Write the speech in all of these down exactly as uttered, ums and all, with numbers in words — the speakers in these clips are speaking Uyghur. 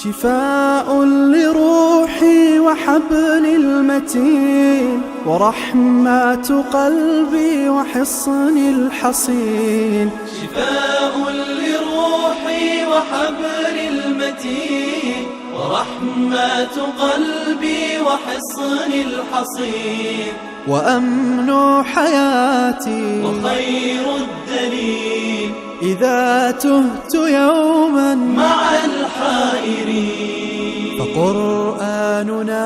شفاء لروحي وحبل المتين، ورحمة قلبي وحصن الحصين. شفاء لروحي وحبل المتين، ورحمة قلبي وحصن الحصين. وأمن حياتي وخير الدليل، إذا تهت يوما مع الحائرين. فقرآننا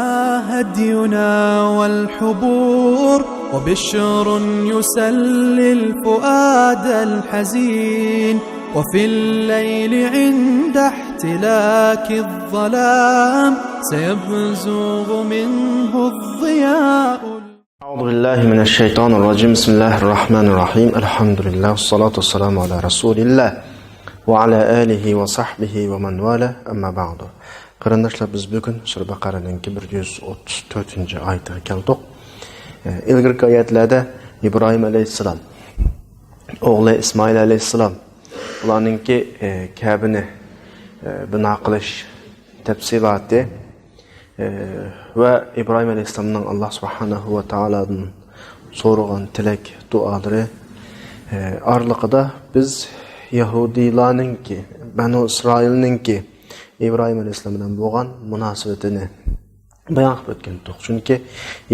هدينا والحبور، وبشر يسلي الفؤاد الحزين. وفي الليل عند احتلاك الظلام، سيبزغ منه الضياء. أعوذ بالله من الشيطان الرجيم. بسم الله الرحمن الرحيم. الحمد لله، والصلاة والسلام على رسول الله وعلى آله وصحبه ومن والاه. أما بعد. قېرىنداشلار، بىز بۈگۈن سۈرە بەقەرەنىڭكى بىر يۈز ئوتتۇز تۆتىنچى ئايىتىگە كەلدۇق. ئە، ئىلگىرىكى ئايەتلەردە ئىبراھىم ئەلەيھىسسالام، ئوغلى ئىسمائىل ئەلەيھىسسالام، ئۇلارنىڭكى، ئە، كەبىنى، ئە، بىنا قىلىش تەپسىلاتى، ئە، ۋە ئىبراھىم ئەلەيھىسسالامنىڭ ئاللا سۇبھانەھۇ ۋە تائالادىن سورىغان تىلەك دۇئالىرى، ئە، ئارىلىقىدا بىز يەھۇدىيلارنىڭكى، بەنۇ ئىسرائىلنىڭكى ئىبراھىم ئەلەيھىسسالام بىلەن بولغان مۇناسىۋىتىنى بايان قىلىپ ئۆتكەن ئىدۇق. چۈنكى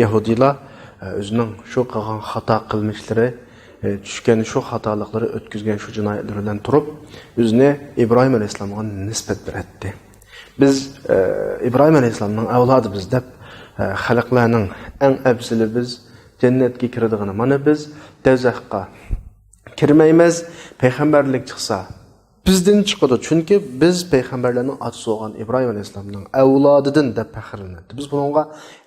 يەھۇدىيلار، ئە، ئۆزىنىڭ شۇ قىلغان خاتا قىلمىشلىرى، ئە، چۈشكەن شۇ خاتالىقلىرى، ئۆتكۈزگەن شۇ جىنايەتلىرى بىلەن تۇرۇپ، ئۆزىنى ئىبراھىم ئەلەيھىسسالامغا نىسبەت بېرەتتى. بىز، ئە، ئىبراھىم ئەلەيھىسسالامنىڭ ئەۋلادى بىز دەپ، ئە، خەلقلەرنىڭ ئەڭ ئەۋزىلى بىز، جەننەتكە كىرىدىغىنى مانا بىز، دوزاخقا كىرمەيمىز، پەيغەمبەرلىك چىقسا، بىزدىن چىقىدۇ، چۈنكى بىز پەيغەمبەرلەرنىڭ ئاتىسى بولغان ئىبراھىم ئەلەيھىسسالامنىڭ ئەۋلادىدىن دەپ پەخىرلىنەتتى. بىز بۇنىڭغا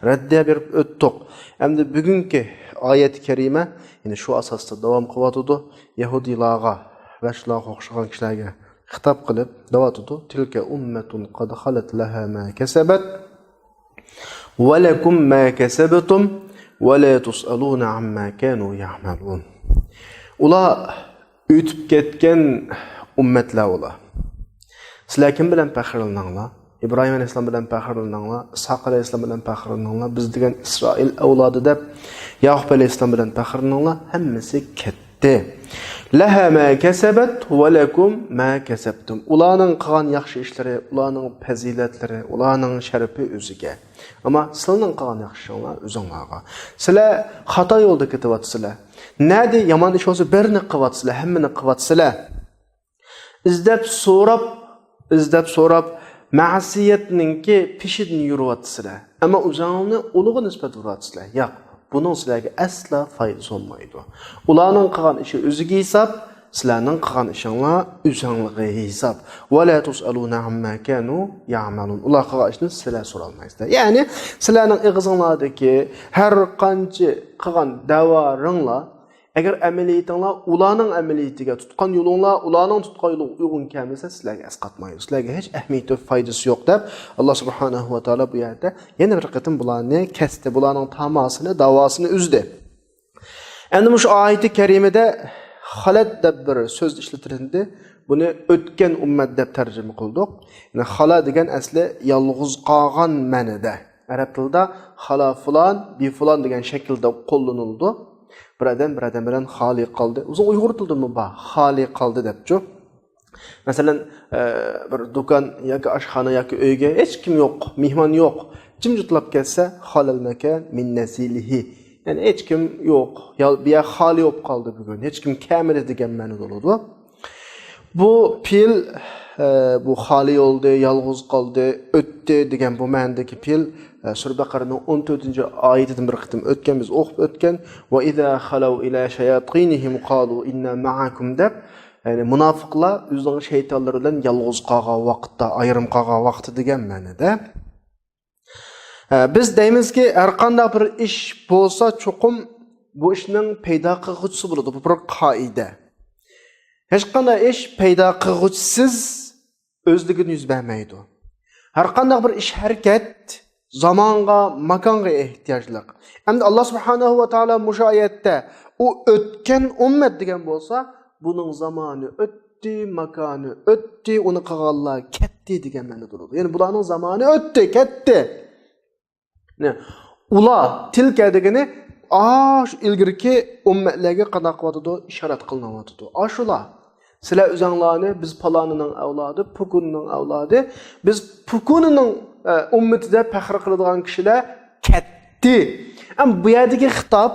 رەددىيە بېرىپ ئۆتتۇق. ئەمدى بۈگۈنكى ئايەت كەرىمە يەنە شۇ ئاساستا داۋام قىلىۋاتىدۇ. يەھۇدىيلارغا ۋە شۇلارغا ئوخشىغان كىشىلەرگە خىتاب قىلىپ دەۋاتىدۇ. تىلكە ئۇممەتۇن قەد خەلەت لەھا ما كەسەبەت ۋە لەكۇم ما كەسەبتۇم ۋە لا تۇسئەلۇنە ئەمما كانۇ يەئمەلۇن. ئۇلار ئۆتۈپ كەتكەن ئۈممەتلەر ئۇلار. سىلەر كىم بىلەن پەخىرلىنىڭلار؟ ئىبراھىم ئەلەيھىسسالام بىلەن پەخىرلىنىڭلار، ئىسھاق ئەلەيھىسسالام بىلەن پەخىرلىنىڭلار، بىز دېگەن ئىسرائىل ئەۋلادى دەپ ياقۇپ ئەلەيھىسسالام بىلەن پەخىرلىنىڭلار، ھەممىسى كەتتى. لەھا ما كەسەبەت ۋە لەكۇم ما كەسەبتۇم. ئۇلارنىڭ قىلغان ياخشى ئىشلىرى، ئۇلارنىڭ پەزىلەتلىرى، ئۇلارنىڭ شەرىپى ئۆزىگە. ئەمما سىلەرنىڭ قىلغان ياخشى ئىشىڭلار ئۆزۈڭلارغا. سىلەر خاتا يولدا كېتىۋاتىسىلەر. نەدە يامان ئىش بولسا، بىرنى قىلىۋاتىسىلەر، ھەممىنى قىلىۋاتىسىلەر. ئىزدەپ سوراپ، ئىزدەپ سوراپ، مەسىيەتنىڭكى پېشىدىن يۈرۈۋاتىسىلەر. ئەمما ئۆزۈڭلارنى ئۇلىغا نىسبەت ئۇرۇۋاتىسىلەر. ياق، بۇنىڭ سىلەرگە ئەسلا پايدىسى بولمايدۇ. ئۇلارنىڭ قىلغان ئىشى ئۆزىگە ھېساب، سىلەرنىڭ قىلغان ئىشىڭلار ئۆزۈڭلارغا ھېساب. ۋە لا تۇسئەلۇنە ئەمما كانۇ يەئمەلۇن. ئۇلار قىلغان ئىشنى سىلەر سورالمايسىلەر. يەنى سىلەرنىڭ ئېغىزىڭلاردىكى ھەر قانچە قىلغان دەۋالىرىڭلار، ئەگەر ئەمەلىيىتىڭلار ئۇلارنىڭ ئەمەلىيىتىگە، تۇتقان يولۇڭلار ئۇلارنىڭ تۇتقان يولىغا ئۇيغۇن كەلمىسە، سىلەرگە ئەسقاتمايدۇ. سىلەرگە ھېچ ئەھمىيىتى، پايدىسى يوق دەپ، ئاللا سۇبھانەھۇ ۋە تائالا بۇ يەردە يەنە بىر قېتىم بۇلارنى كەستى، بۇلارنىڭ تاماسىنى، داۋاسىنى ئۈزدى. ئەمدى مۇشۇ ئايىتى كەرىمىدە خەلەت دەپ بىر سۆز ئىشلىتىلدى. بۇنى ئۆتكەن ئۈممەت دەپ تەرجىمە قىلدۇق. يەنى خالا دېگەن ئەسلى يالغۇز قالغان مەنىدە. ئەرەب تىلىدا خالا فۇلان، بى فۇلان دېگەن شەكىلدە قوللىنىلىدۇ. بىر ئادەم بىر ئادەم بىلەن خالىي قالدى. ئۆزى ئۇيغۇر تىلىدىمۇ بار، خالىي قالدى دەپچۇ. مەسىلەن، ئە، بىر دۇكان ياكى ئاشخانا ياكى ئۆيگە ھېچكىم يوق، مېھمان يوق. جىمجىتلاپ كەتسە، خالەل مەكان مىن نەزىلىھى. يەنى ھېچكىم يوق. يا، بۇ يەر خالىي بولۇپ قالدى بۈگۈن. ھېچكىم كەلمىدى دېگەن مەنىدە بولىدۇ. بۇ پېئىل، ئە، بۇ خالىي بولدى، يالغۇز قالدى، ئۆتتى دېگەن بۇ مەنىدىكى پېئىل، ئە، سۈرە بەقەرەنىڭ ئون تۆتىنچى ئايىتىدىن بىر قېتىم ئۆتكەن، بىز ئوقۇپ ئۆتكەن. ۋە ئىزا خەلەۋ ئىلە شەياتىنىھىم قالۇ ئىننا مەئەكۇم دەپ، يەنى مۇناپىقلار ئۆزىنىڭ شەيتانلىرى بىلەن يالغۇز قالغان ۋاقىتتا، ئايرىم قالغان ۋاقىتتا دېگەن مەنىدە. ئە، بىز دەيمىزكى، ھەرقانداق بىر ئىش بولسا، چوقۇم بۇ ئىشنىڭ پەيدا قىلغۇچىسى بولىدۇ. بۇ بىر قائىدە. ھېچقانداق ئىش پەيدا قىلغۇچىسىز ئۆزلۈكىدىن يۈز بەرمەيدۇ. ھەرقانداق بىر ئىش ھەرىكەت زامانغا، ماكانغا ئېھتىياجلىق. ئەمدى ئاللا سۇبھانەھۇ ۋە تائالا مۇشۇ ئايەتتە ئۇ ئۆتكەن ئۈممەت دېگەن بولسا، بۇنىڭ زامانى ئۆتتى. ئۆتتى، ماكانى ئۆتتى، ئۇنى قىلغانلار كەتتى دېگەن مەنىدە تۇرىدۇ. يەنى بۇلارنىڭ زامانى ئۆتتى، كەتتى. نە، ئۇلار، تىلكە دېگىنى ئاشۇ ئىلگىرىكى ئۈممەتلەرگە قانداق قىلىۋاتىدۇ؟ ئىشارەت قىلىنىۋاتىدۇ. ئاشۇلار. سىلەر ئۆزەڭلارنى بىز پالانىنىڭ ئەۋلادى، پۇكۇنىنىڭ ئەۋلادى، بىز پۇكۇنىنىڭ، ئە، ئۈممىتى دەپ پەخىر قىلىدىغان كىشىلەر كەتتى. ئەم، بۇ يەردىكى خىتاب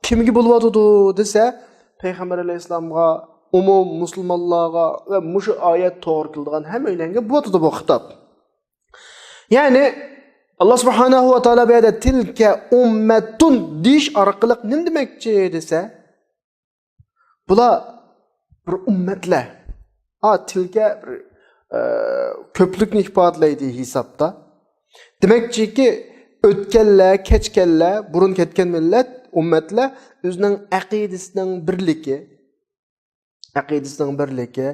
كىمگە بولۇۋاتىدۇ دېسە، پەيغەمبەر ئەلەيھىسسالامغا، ئومۇم مۇسۇلمانلارغا ۋە مۇشۇ ئايەت توغرا كېلىدىغان ھەممەيلەنگە بولۇۋاتىدۇ بۇ خىتاب. يەنى، ئاللا سۇبھانەھۇ ۋە تائالا بۇ يەردە تىلكە ئۇممەتۇن دېيىش ئارقىلىق نېمە دېمەكچى دېسە، بۇلار بىر ئۈممەتلەر. ئا، تىلكە بىر، ئە، كۆپلۈكنى ئىپادىلەيدۇ ھېسابتا. دېمەكچىكى، ئۆتكەنلەر، كەچكەنلەر، بۇرۇن كەتكەن مىللەت، ئۈممەتلەر ئۆزىنىڭ ئەقىدىسىنىڭ بىرلىكى، ئەقىدىسىنىڭ بىرلىكى،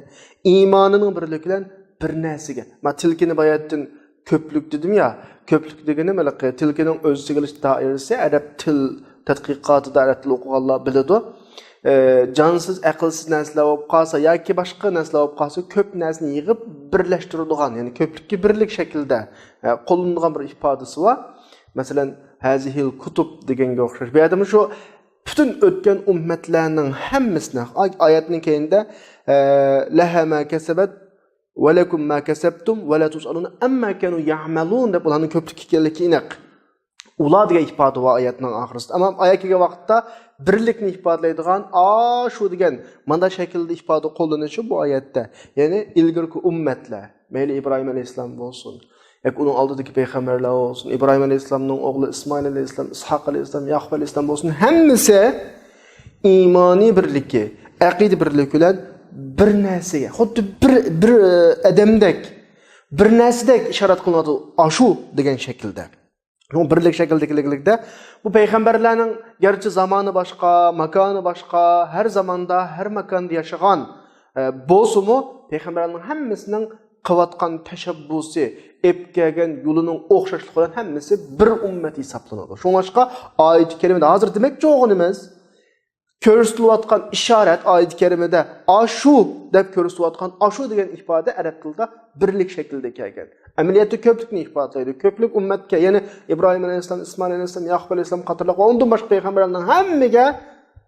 ئىمانىنىڭ بىرلىكى بىلەن بىر نەرسىگە. مانا تىلكىنى باياتتىن كۆپلۈك دېدىم يا، كۆپلۈك دېگىنىم ھېلىقى تىلكىنىڭ ئۆز ئىچىگە ئېلىش دائىرىسى ئەرەب تىل تەتقىقاتىدا، ئەرەب تىل ئوقۇغانلار بىلىدۇ. ئە، جانسىز، ئەقىلسىز نەرسىلەر بولۇپ قالسا ياكى باشقا نەرسىلەر بولۇپ قالسا، كۆپ نەرسىنى يىغىپ بىرلەشتۈرىدىغان، يەنى كۆپلۈككە بىرلىك شەكىلدە، ئە، قوللىنىدىغان بىر ئىپادىسى بار. مەسىلەن، ھازىھىل كۇتۇب دېگەنگە ئوخشاش. بۇ يەردىمۇ شۇ پۈتۈن ئۆتكەن ئۈممەتلەرنىڭ ھەممىسىنى، ئاي-، ئايەتنىڭ كەينىدە، ئە، لەھا ما كەسەبەت ۋە لەكۇم ما كەسەبتۇم ۋە لا تۇسئەلۇنە ئەمما كانۇ يەئمەلۇن دەپ ئۇلارنىڭ كۆپلۈككە ئىكەنلىكى ئېنىق. ئۇلار دېگەن ئىپادە بار ئايەتنىڭ ئاخىرىسىدا. ئەمما ئايەت كەلگەن ۋاقىتتا بىرلىكنى ئىپادىلەيدىغان ئاشۇ دېگەن مانا شەكىلدە ئىپادە قوللىنىشى بۇ ئايەتتە. يەنى ئىلگىرىكى ئۈممەتلەر، مەيلى ئىبراھىم ئەلەيھىسسالام بولسۇن، ياكى ئۇنىڭ ئالدىدىكى پەيغەمبەرلەر بولسۇن، ئىبراھىم ئەلەيھىسسالامنىڭ ئوغلى ئىسمائىل ئەلەيھىسسالام، ئىسھاق ئەلەيھىسسالام، ياقۇپ ئەلەيھىسسالام بولسۇن، ھەممىسى ئىمانىي بىرلىكى، ئەقىدە بىرلىكى بىلەن بىر نەرسىگە، خۇددى بىر، بىر، ئە، ئادەمدەك، بىر نەرسىدەك ئىشارەت قىلىنىۋاتىدۇ، ئاشۇ دېگەن شەكىلدە. شۇڭا بىرلىك شەكىلدىكىلىكتە بۇ پەيغەمبەرلەرنىڭ گەرچە زامانى باشقا، ماكانى باشقا، ھەر زاماندا، ھەر ماكاندا ياشىغان، ئە، بولسىمۇ، پەيغەمبەرلەرنىڭ ھەممىسىنىڭ قىلىۋاتقان تەشەببۇسى، ئېلىپ كەلگەن يولىنىڭ ئوخشاشلىقى بىلەن ھەممىسى بىر ئۈممەت ھېسابلىنىدۇ. شۇڭلاشقا ئايىتى كەرىمىدە ھازىر دېمەكچى بولغىنىمىز، كۆرسىتىلىۋاتقان ئىشارەت ئايىتى كەرىمىدە ئاشۇ دەپ كۆرسىتىلىۋاتقان ئاشۇ دېگەن ئىپادە ئەرەب تىلىدا بىرلىك شەكلىدە كەلگەن. ئەمەلىيەتتە كۆپلۈكنى ئىپادىلەيدۇ. كۆپلۈك ئۈممەتكە، يەنى ئىبراھىم ئەلەيھىسسالام، ئىسمائىل ئەلەيھىسسالام، ياقۇپ ئەلەيھىسسالام قاتارلىق ۋە ئۇندىن باشقا پەيغەمبەرلەرنىڭ ھەممىگە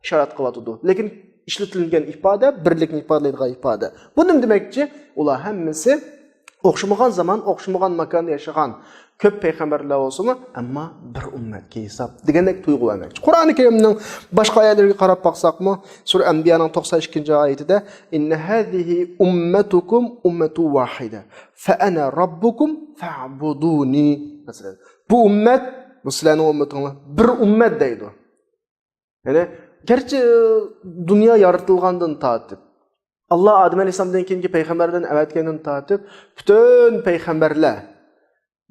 ئىشارەت قىلىۋاتىدۇ. لېكىن ئىشلىتىلگەن ئىپادە بىرلىكنى ئىپادىلەيدىغان ئىپادە. بۇ نېمە دېمەكچى؟ ئۇلار ھەممىسى ئوخشىمىغان زامان، ئوخشىمىغان ماكاندا ياشىغان كۆپ پەيغەمبەرلەر بولسىمۇ، ئەمما بىر ئۈممەتكە ھېساب دېگەندەك تۇيغۇ بەرمەكچى. قۇرئانى كەرىمنىڭ باشقا ئايەتلىرىگە قاراپ باقساقمۇ، سۈرە ئەنبىيانىڭ توقسان ئىككىنچى ئايىتىدە، «إن هذه أمتكم أمة واحدة فأنا ربكم فاعبدوني». مەسىلەن، بۇ ئۈممەت، بۇ سىلەرنىڭ ئۈممىتىڭلار، بىر ئۈممەت دەيدۇ. يەنى، گەرچە دۇنيا يارىتىلغاندىن تارتىپ، ئاللا ئادەم ئەلەيھىسسالامدىن كېيىنكى پەيغەمبەرلەرنى ئەۋەتكەندىن تارتىپ، پۈتۈن پەيغەمبەرلەر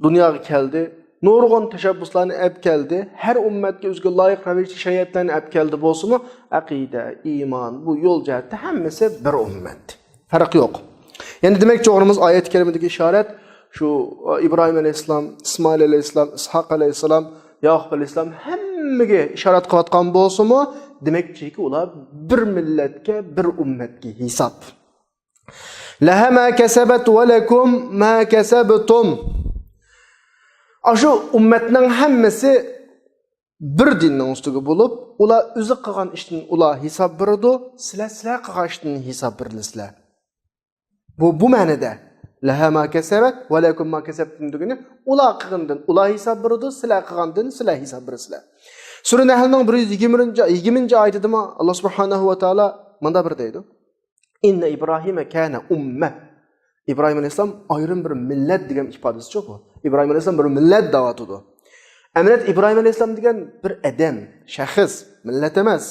دۇنياغا كەلدى، نۇرغۇن تەشەببۇسلارنى ئەپ كەلدى، ھەر ئۈممەتكە ئۆزىگە لايىق رەۋىشتە شەرىئەتلەرنى ئەپ كەلدى بولسىمۇ، ئەقىدە، ئىمان، بۇ يول جەھەتتە ھەممىسى بىر ئۈممەت. پەرق يوق. يەنى دېمەكچى بولغىنىمىز ئايەت كەرىمىدىكى ئىشارەت شۇ، ئىبراھىم ئەلەيھىسسالام، ئىسمائىل ئەلەيھىسسالام، ئىسھاق ئەلەيھىسسالام، ياقۇپ ئەلەيھىسسالام ھەممىگە ئىشارەت قىلىۋاتقان بولسىمۇ، دېمەكچىكى ئۇلار بىر مىللەتكە، بىر ئۈممەتكە ھېساب. لەھا ما كەسەبەت ۋە لەكۇم ما كەسەبتۇم. ئاشۇ ئۈممەتنىڭ ھەممىسى بىر دىننىڭ ئۈستىگە بولۇپ، ئۇلار ئۆزى قىلغان ئىشتىن ئۇلار ھېساب بېرىدۇ، سىلەر، سىلەر قىلغان ئىشتىن ھېساب بېرىلىسىلەر. بۇ، بۇ مەنىدە. لەھا ما كەسەبەت ۋە لەكۇم ما كەسەبتۇم دېگىنى، ئۇلار قىلغاندىن ئۇلار ھېساب بېرىدۇ، سىلەر قىلغاندىن سىلەر ھېساب بېرىسىلەر. سۈرە نەھلنىڭ بىر يۈز يىگىرمىنچى، يىگىرمىنچى ئايىتىدىمۇ ئاللا سۇبھانەھۇ ۋە تائالا مۇنداق بىر دەيدۇ. «إن إبراهيم كان أمة». ئىبراھىم ئەلەيھىسسالام ئايرىم بىر مىللەت دېگەن ئىپادىسىچۇ بۇ. ئىبراھىم ئەلەيھىسسالام بىر مىللەت دەۋاتىدۇ. ئەمەلىيەتتە ئىبراھىم ئەلەيھىسسالام دېگەن بىر ئادەم، شەخس، مىللەت ئەمەس.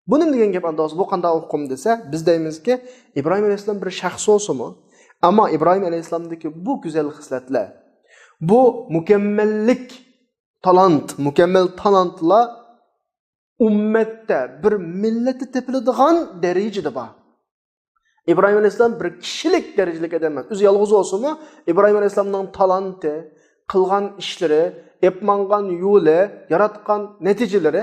بۇ نېمە دېگەن گەپ ئاندا بولسا، بۇ قانداق ئۇقۇم دېسە، بىز دەيمىزكى، ئىبراھىم ئەلەيھىسسالام بىر شەخس بولسىمۇ، ئەمما ئىبراھىم ئەلەيھىسسالامدىكى بۇ گۈزەل خىسلەتلەر، بۇ مۇكەممەللىك، تالانت، مۇكەممەل تالانتلار ئۈممەتتە، بىر مىللەتتە تېپىلىدىغان دەرىجىدە بار. ئىبراھىم ئەلەيھىسسالام بىر كىشىلىك دەرىجىلىك ئادەم ئەمەس. ئۆزى يالغۇز بولسىمۇ، ئىبراھىم ئەلەيھىسسالامنىڭ تالانتى، قىلغان ئىشلىرى، ئېلىپ ماڭغان يولى، ياراتقان نەتىجىلىرى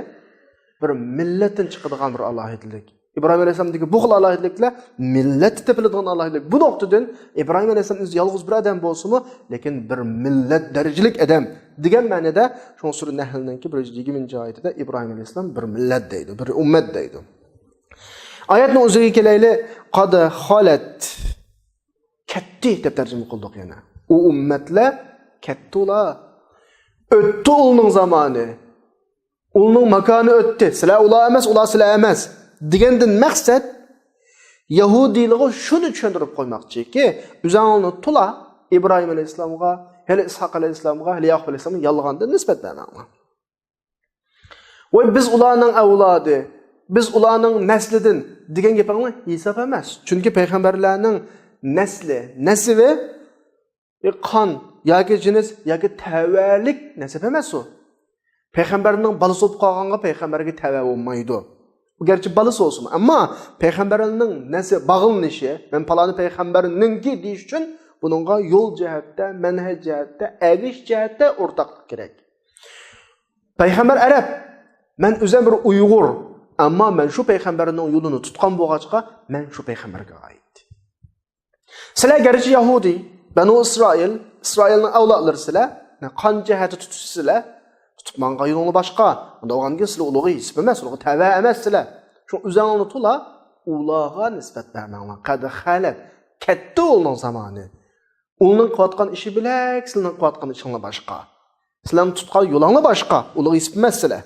بىر مىللەتتىن چىقىدىغان بىر ئالاھىدىلىك. ئىبراھىم ئەلەيھىسسالامدىكى بۇ خىل ئالاھىدىلىكلەر مىللەتتە تېپىلىدىغان ئالاھىدىلىك. بۇ نۇقتىدىن ئىبراھىم ئەلەيھىسسالام ئۆزى يالغۇز بىر ئادەم بولسىمۇ، لېكىن بىر مىللەت دەرىجىلىك ئادەم دېگەن مەنىدە شۇڭا سۈرە نەھلنىڭكى بىر يۈز يىگىرمىنچى ئايىتىدە ئىبراھىم ئەلەيھىسسالام بىر مىللەت دەيدۇ، بىر ئۈممەت دەيدۇ. ئايەتنىڭ ئۆزىگە كېلەيلى. قەد خەلەت. كەتتى دەپ تەرجىمە قىلدۇق يەنە. ئۇ ئۈممەتلەر كەتتى ئۇلار. ئۆتتى ئۇلنىڭ زامانى. ئۇلنىڭ ماكانى ئۆتتى. سىلەر ئۇلار ئەمەس، ئۇلار سىلەر ئەمەس. دېگەندىن مەقسەت، يەھۇدىيلارغا شۇنى چۈشەندۈرۈپ قويماقچىكى، ئۆزەڭلارنى تولا ئىبراھىم ئەلەيھىسسالامغا، ھېلى ئىسھاق ئەلەيھىسسالامغا، ھېلى ياقۇپ ئەلەيھىسسالامغا يالغاندىن نىسبەت بەرمەڭلار. ۋاي، بىز ئۇلارنىڭ ئەۋلادى، بىز ئۇلارنىڭ نەسلىدىن دېگەن گېپىڭلار ھېساب ئەمەس. چۈنكى پەيغەمبەرلەرنىڭ نەسلى، نەسىۋى، ئى، قان ياكى جىنس ياكى تەۋەلىك نەسەب ئەمەس ئۇ. پەيغەمبەرنىڭ بالىسى بولۇپ قالغانغا پەيغەمبەرگە تەۋە بولمايدۇ. ئۇ گەرچە بالىسى بولسىمۇ، ئەمما پەيغەمبەرنىڭ نەسەب باغلىنىشى، مەن پالانى پەيغەمبەرنىڭكى دېيىش ئۈچۈن بۇنىڭغا يول جەھەتتە، مەنھەج جەھەتتە، ئەگىش جەھەتتە ئورتاقلىق كېرەك. پەيغەمبەر ئەرەب، مەن ئۆزۈم بىر ئۇيغۇر، ئەمما مەن شۇ پەيغەمبەرنىڭ يولىنى تۇتقان بولغاچقا، مەن شۇ پەيغەمبەرگە ئائىت. سىلەر گەرچە يەھۇدىي، بەنۇ ئىسرائىل، ئىسرائىلنىڭ ئەۋلادلىرى سىلەر، قان جەھەتتە تۇتۇشسىلەر، تۇتۇپ ماڭغان يولۇڭلار باشقا. ئۇنداق بولغاندىكىن سىلەر ئۇلۇغا ھېساب ئەمەس، ئۇلۇغا تەۋە ئەمەس سىلەر. شۇ ئۆزەڭلارنى تولا ئۇلارغا نىسبەت بەرمەڭلار. قەد خەلەت، كەتتى ئۇلنىڭ زامانى. ئۇلنىڭ قىلىۋاتقان ئىشى بىلەك، سىلەرنىڭ قىلىۋاتقان ئىشىڭلار باشقا. سىلەرنىڭ تۇتقان يولۇڭلار باشقا، ئۇلۇغا ھېساب ئەمەس سىلەر.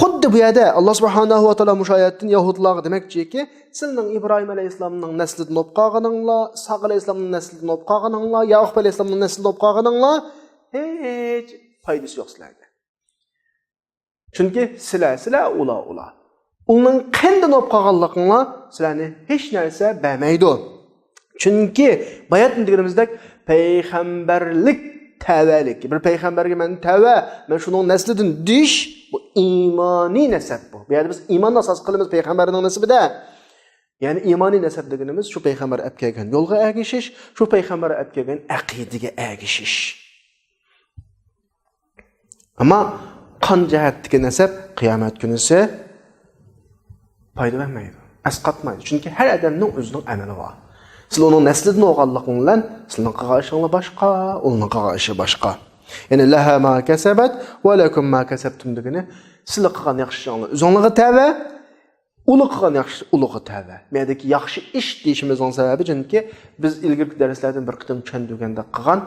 خۇددى بۇ يەردە ئاللا سۇبھانەھۇ ۋە تائالا مۇشۇ ئايەتتىن يەھۇدىيلارغا دېمەكچىكى، سىلىنىڭ ئىبراھىم ئەلەيھىسسالامنىڭ نەسلىدىن بولۇپ قالغىنىڭلار، ئىسھاق ئەلەيھىسسالامنىڭ نەسلىدىن بولۇپ قالغىنىڭلار، ياقۇپ ئەلەيھىسسالامنىڭ نەسلىدىن بولۇپ قالغىنىڭلار ھېچ پايدىسى يوق سىلەرگە. چۈنكى سىلەر، سىلەر ئۇلار، ئۇلار. ئۇنىڭ قېنىدىن بولۇپ قالغانلىقىڭلار سىلەرنى ھېچ نەرسە بەرمەيدۇ. چۈنكى باياتىن دېگىنىمىزدەك پەيغەمبەرلىك تەۋەلىك. بىر پەيغەمبەرگە مەن تەۋە، مەن شۇنىڭ نەسلىدىن دېيىش، بۇ ئىمانىي نەسەب بۇ. بۇ يەردە بىز ئىماننى ئاساس قىلىمىز پەيغەمبەرنىڭ نەسىبىدە. يەنى ئىمانىي نەسەب دېگىنىمىز شۇ پەيغەمبەر ئەپ كەلگەن يولغا ئەگىشىش، شۇ پەيغەمبەر ئەپ كەلگەن ئەقىدىگە ئەگىشىش. ئەمما قان جەھەتتىكى نەسەب قىيامەت كۈنىسى پايدا بەرمەيدۇ، ئەسقاتمايدۇ. چۈنكى ھەر ئادەمنىڭ ئۆزىنىڭ ئەمىلى بار. سىلەر ئۇنىڭ نەسلىدىن بولغانلىقىڭ بىلەن سىلەرنىڭ قىلغان ئىشىڭلار باشقا، ئۇنىڭ قىلغان ئىشى باشقا. يەنى لەھا ما كەسەبەت ۋە لەكۇم ما كەسەبتۇم دېگىنى، سىلەر قىلغان ياخشى ئىشىڭلار ئۆزۈڭلارغا تەۋە، ئۇلار قىلغان ياخشى ئۇلارغا تەۋە. بۇ يەردىكى ياخشى ئىش دېيىشىمىزنىڭ سەۋەبى، چۈنكى بىز ئىلگىرىكى دەرسلەردىن بىر قېتىم چۈشەندۈرگەندەك قىلغان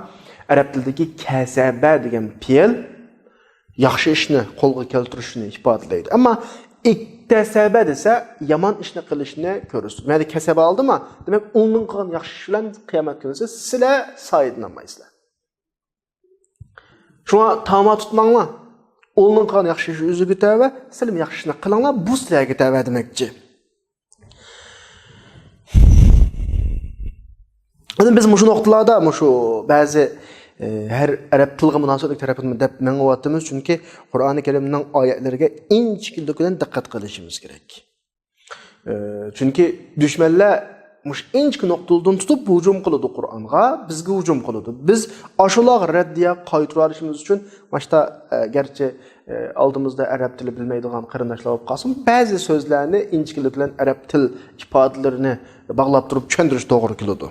ئەرەب تىلىدىكى كەسەبە دېگەن پېئىل ياخشى ئىشنى قولغا كەلتۈرۈشنى ئىپادىلەيدۇ. ئەمما ئىكتەسەبە دېسە، يامان ئىشنى قىلىشنى كۆرسىتىدۇ. مەنە كەسەبە ئالدىما، دېمەك، ئۇنىڭ قىلغان ياخشى ئىشى بىلەن قىيامەت كۈنىسى سىلەر سايىدىن ئالمايسىلەر. شۇڭا تاما تۇتماڭلار. ئۇنىڭ قىلغان ياخشى ئىشى ئۆزىگە تەۋە، سىلىمۇ ياخشى ئىشنى قىلىڭلار، بۇ سىلەرگە تەۋە دېمەكچى. ئەمدى بىز مۇشۇ نۇقتىلاردا، مۇشۇ بەزى، ئە، ھەر ئەرەب تىلغا مۇناسىۋەتلىك تەرەپىنى دەپ مېڭىۋاتىمىز، چۈنكى قۇرئانى كەرىمنىڭ ئايەتلىرىگە ئىنچىكىلىك بىلەن دىققەت قىلىشىمىز كېرەك. ئە، چۈنكى دۈشمەنلەر مۇشۇ ئىنچىكە نۇقتىلىدىن تۇتۇپ ھۇجۇم قىلىدۇ قۇرئانغا، بىزگە ھۇجۇم قىلىدۇ. بىز ئاشۇلارغا رەددىيە قايتۇرۇۋېلىشىمىز ئۈچۈن، ماشتا، ئە، گەرچە، ئە، ئالدىمىزدا ئەرەب تىلى بىلمەيدىغان قېرىنداشلار بولۇپ قالسىمۇ، بەزى سۆزلەرنى ئىنچىكىلىك بىلەن ئەرەب تىل ئىپادىلىرىنى باغلاپ تۇرۇپ چۈشەندۈرۈش توغرا كېلىدۇ.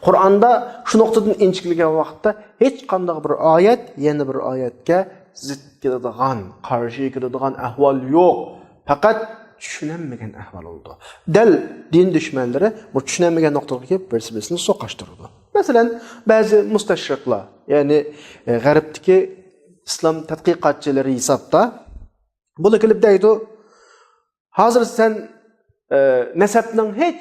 قۇرئاندا شۇ نۇقتىدىن ئىنچىكىلىگەن ۋاقىتتا ھېچقانداق بىر ئايەت يەنە بىر ئايەتكە زىت كېلىدىغان، قارشى كېلىدىغان ئەھۋال يوق. پەقەت چۈشىنەلمىگەن ئەھۋال بولىدۇ. دەل دىن دۈشمەنلىرى بۇ چۈشىنەلمىگەن نۇقتىغا كېلىپ بىرسى-بىرسىنى سوقاشتۇرىدۇ. مەسىلەن، بەزى مۇستەشرىقلار، يەنى، ئە، غەربتىكى ئىسلام تەتقىقاتچىلىرى ھېسابتا بۇلار كېلىپ دەيدۇ، ھازىر سەن، ئە، نەسەبنىڭ ھېچ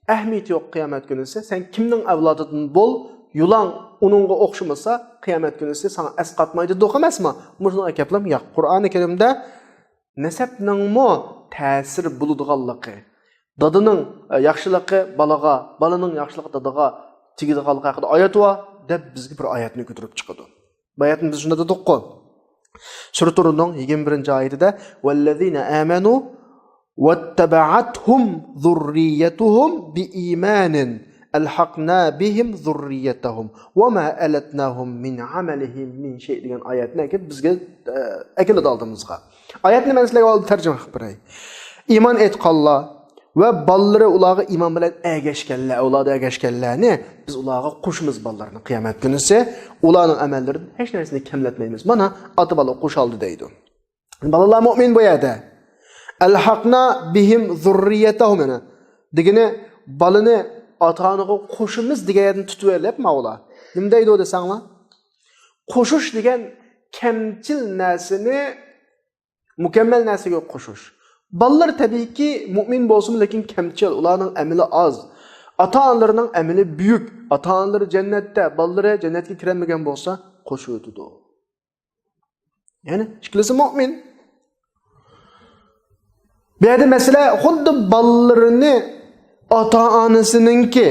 ئەھمىيىتى يوق قىيامەت كۈنىسى. سەن كىمنىڭ ئەۋلادىدىن بول، يۇلاڭ ئۇنىڭغا ئوخشىمىسا، قىيامەت كۈنىسى ساڭا ئەسقاتمايدۇ دېدۇق ئەمەسمۇ؟ مۇشۇنىڭ ئەكەپلەم ياق. قۇرئانى كەرىمدە نەسەبنىڭمۇ تەسىر بولىدىغانلىقى، دادىنىڭ، ئە، ياخشىلىقى بالىغا، بالىنىڭ ياخشىلىقى دادىغا تېگىدىغانلىقى ھەققىدە ئايەت بار دەپ بىزگە بىر ئايەتنى كۆتۈرۈپ چىقىدۇ. باياتىن بىز شۇنداق دېدۇققۇ. سۈرە تۇرنىڭ يىگىرمە بىرىنچى ئايىتىدە، «والذين آمنوا واتبعتهم ذريتهم بإيمان ألحقنا بهم ذريتهم وما ألتناهم من عملهم من شيء» دېگەن ئايەتنى ئەكىپ بىزگە، ئە، ئەكېلىدۇ ئالدىمىزغا. ئايەتنى مەن سىلەرگە ئالدى تەرجىمە قىلىپ بېرەي. ئىمان ئېيتقانلار ۋە بالىلىرى ئۇلارغا ئىمان بىلەن ئەگەشكەنلەر، ئەۋلادى ئەگەشكەنلەرنى بىز ئۇلارغا قوشىمىز بالىلىرىنى قىيامەت كۈنىسى. ئۇلارنىڭ ئەمەللىرىدىن ھېچ نەرسىنى كەملەتمەيمىز. مانا، ئاتا بالا قوشالدى دەيدۇ. بالىلار مۆمىن بۇ يەردە. ئەلھەقنا بىھىم زۇررىيەتەھۇم، يەنى دېگىنى بالىنى ئاتا-ئانىغا قوشىمىز دېگەن يەردىن تۇتۇۋېلىپ ماۋۇلار. نېمە دەيدۇ دېسەڭلار؟ قوشۇش دېگەن كەمچىل نەرسىنى مۇكەممەل نەرسىگە قوشۇش. بالىلار تەبىئىيكى مۆمىن بولسىمۇ، لېكىن كەمچىل، ئۇلارنىڭ ئەمىلى ئاز. ئاتا-ئانىلىرىنىڭ ئەمىلى بۈيۈك. ئاتا-ئانىلىرى جەننەتتە، بالىلىرى جەننەتكە كىرەلمىگەن بولسا، قوشۇۋېتىدۇ. يەنى ئىككىلىسى مۆمىن. بۇ يەردە مەسىلە خۇددى بالىلىرىنى ئاتا-ئانىسىنىڭكى،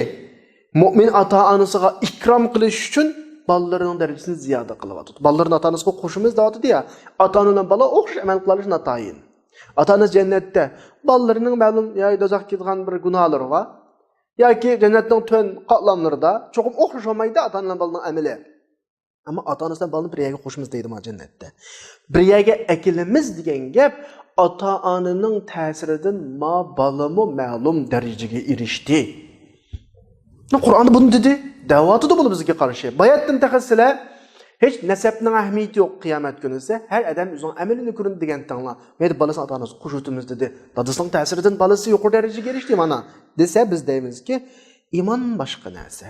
مۆمىن ئاتا-ئانىسىغا ئىكرام قىلىش ئۈچۈن بالىلىرىنىڭ دەرىجىسىنى زىيادە قىلىۋاتىدۇ. بالىلىرىنى ئاتا-ئانىسىغا قوشىمىز دەۋاتىدۇ يا. ئاتا-ئانا بىلەن بالا ئوخشاش ئەمەل قىلالىشى ناتايىن. ئاتا-ئانىسى جەننەتتە، بالىلىرىنىڭ مەلۇم يا دوزاخقا كېتىدىغان بىر گۇناھلىرى بار ياكى جەننەتنىڭ تۆۋەن قاتلاملىرىدا چوقۇم ئوخشاش بولمايدۇ ئاتا-ئانا بىلەن بالىنىڭ ئەمىلى. ئەمما ئاتا-ئانىسى بىلەن بالىنى بىر يەرگە قوشىمىز دەيدۇ ما جەننەتتە. بىر يەرگە ئەكېلىمىز دېگەن گەپ، ئاتا-ئانىنىڭ تەسىرىدىن ما بالىمۇ مەلۇم دەرىجىگە ئېرىشتى. قۇرئاندا بۇنى دېدى. دەۋاتىدۇ بۇنى بىزگە قارشى. باياتتىن تېخى سىلەر ھېچ نەسەبنىڭ ئەھمىيىتى يوق قىيامەت كۈنىسى. ھەر ئادەم ئۆزىنىڭ ئەمىلىنى كۆرىدۇ دېگەنتىڭلار. مەيلى بالىسىنى ئاتا-ئانىسىغا قوشۇۋېتىمىز دېدى. دادىسىنىڭ تەسىرىدىن بالىسى يۇقىرى دەرىجىگە ئېرىشتى مانا. دېسە بىز دەيمىزكى، ئىمان باشقا نەرسە.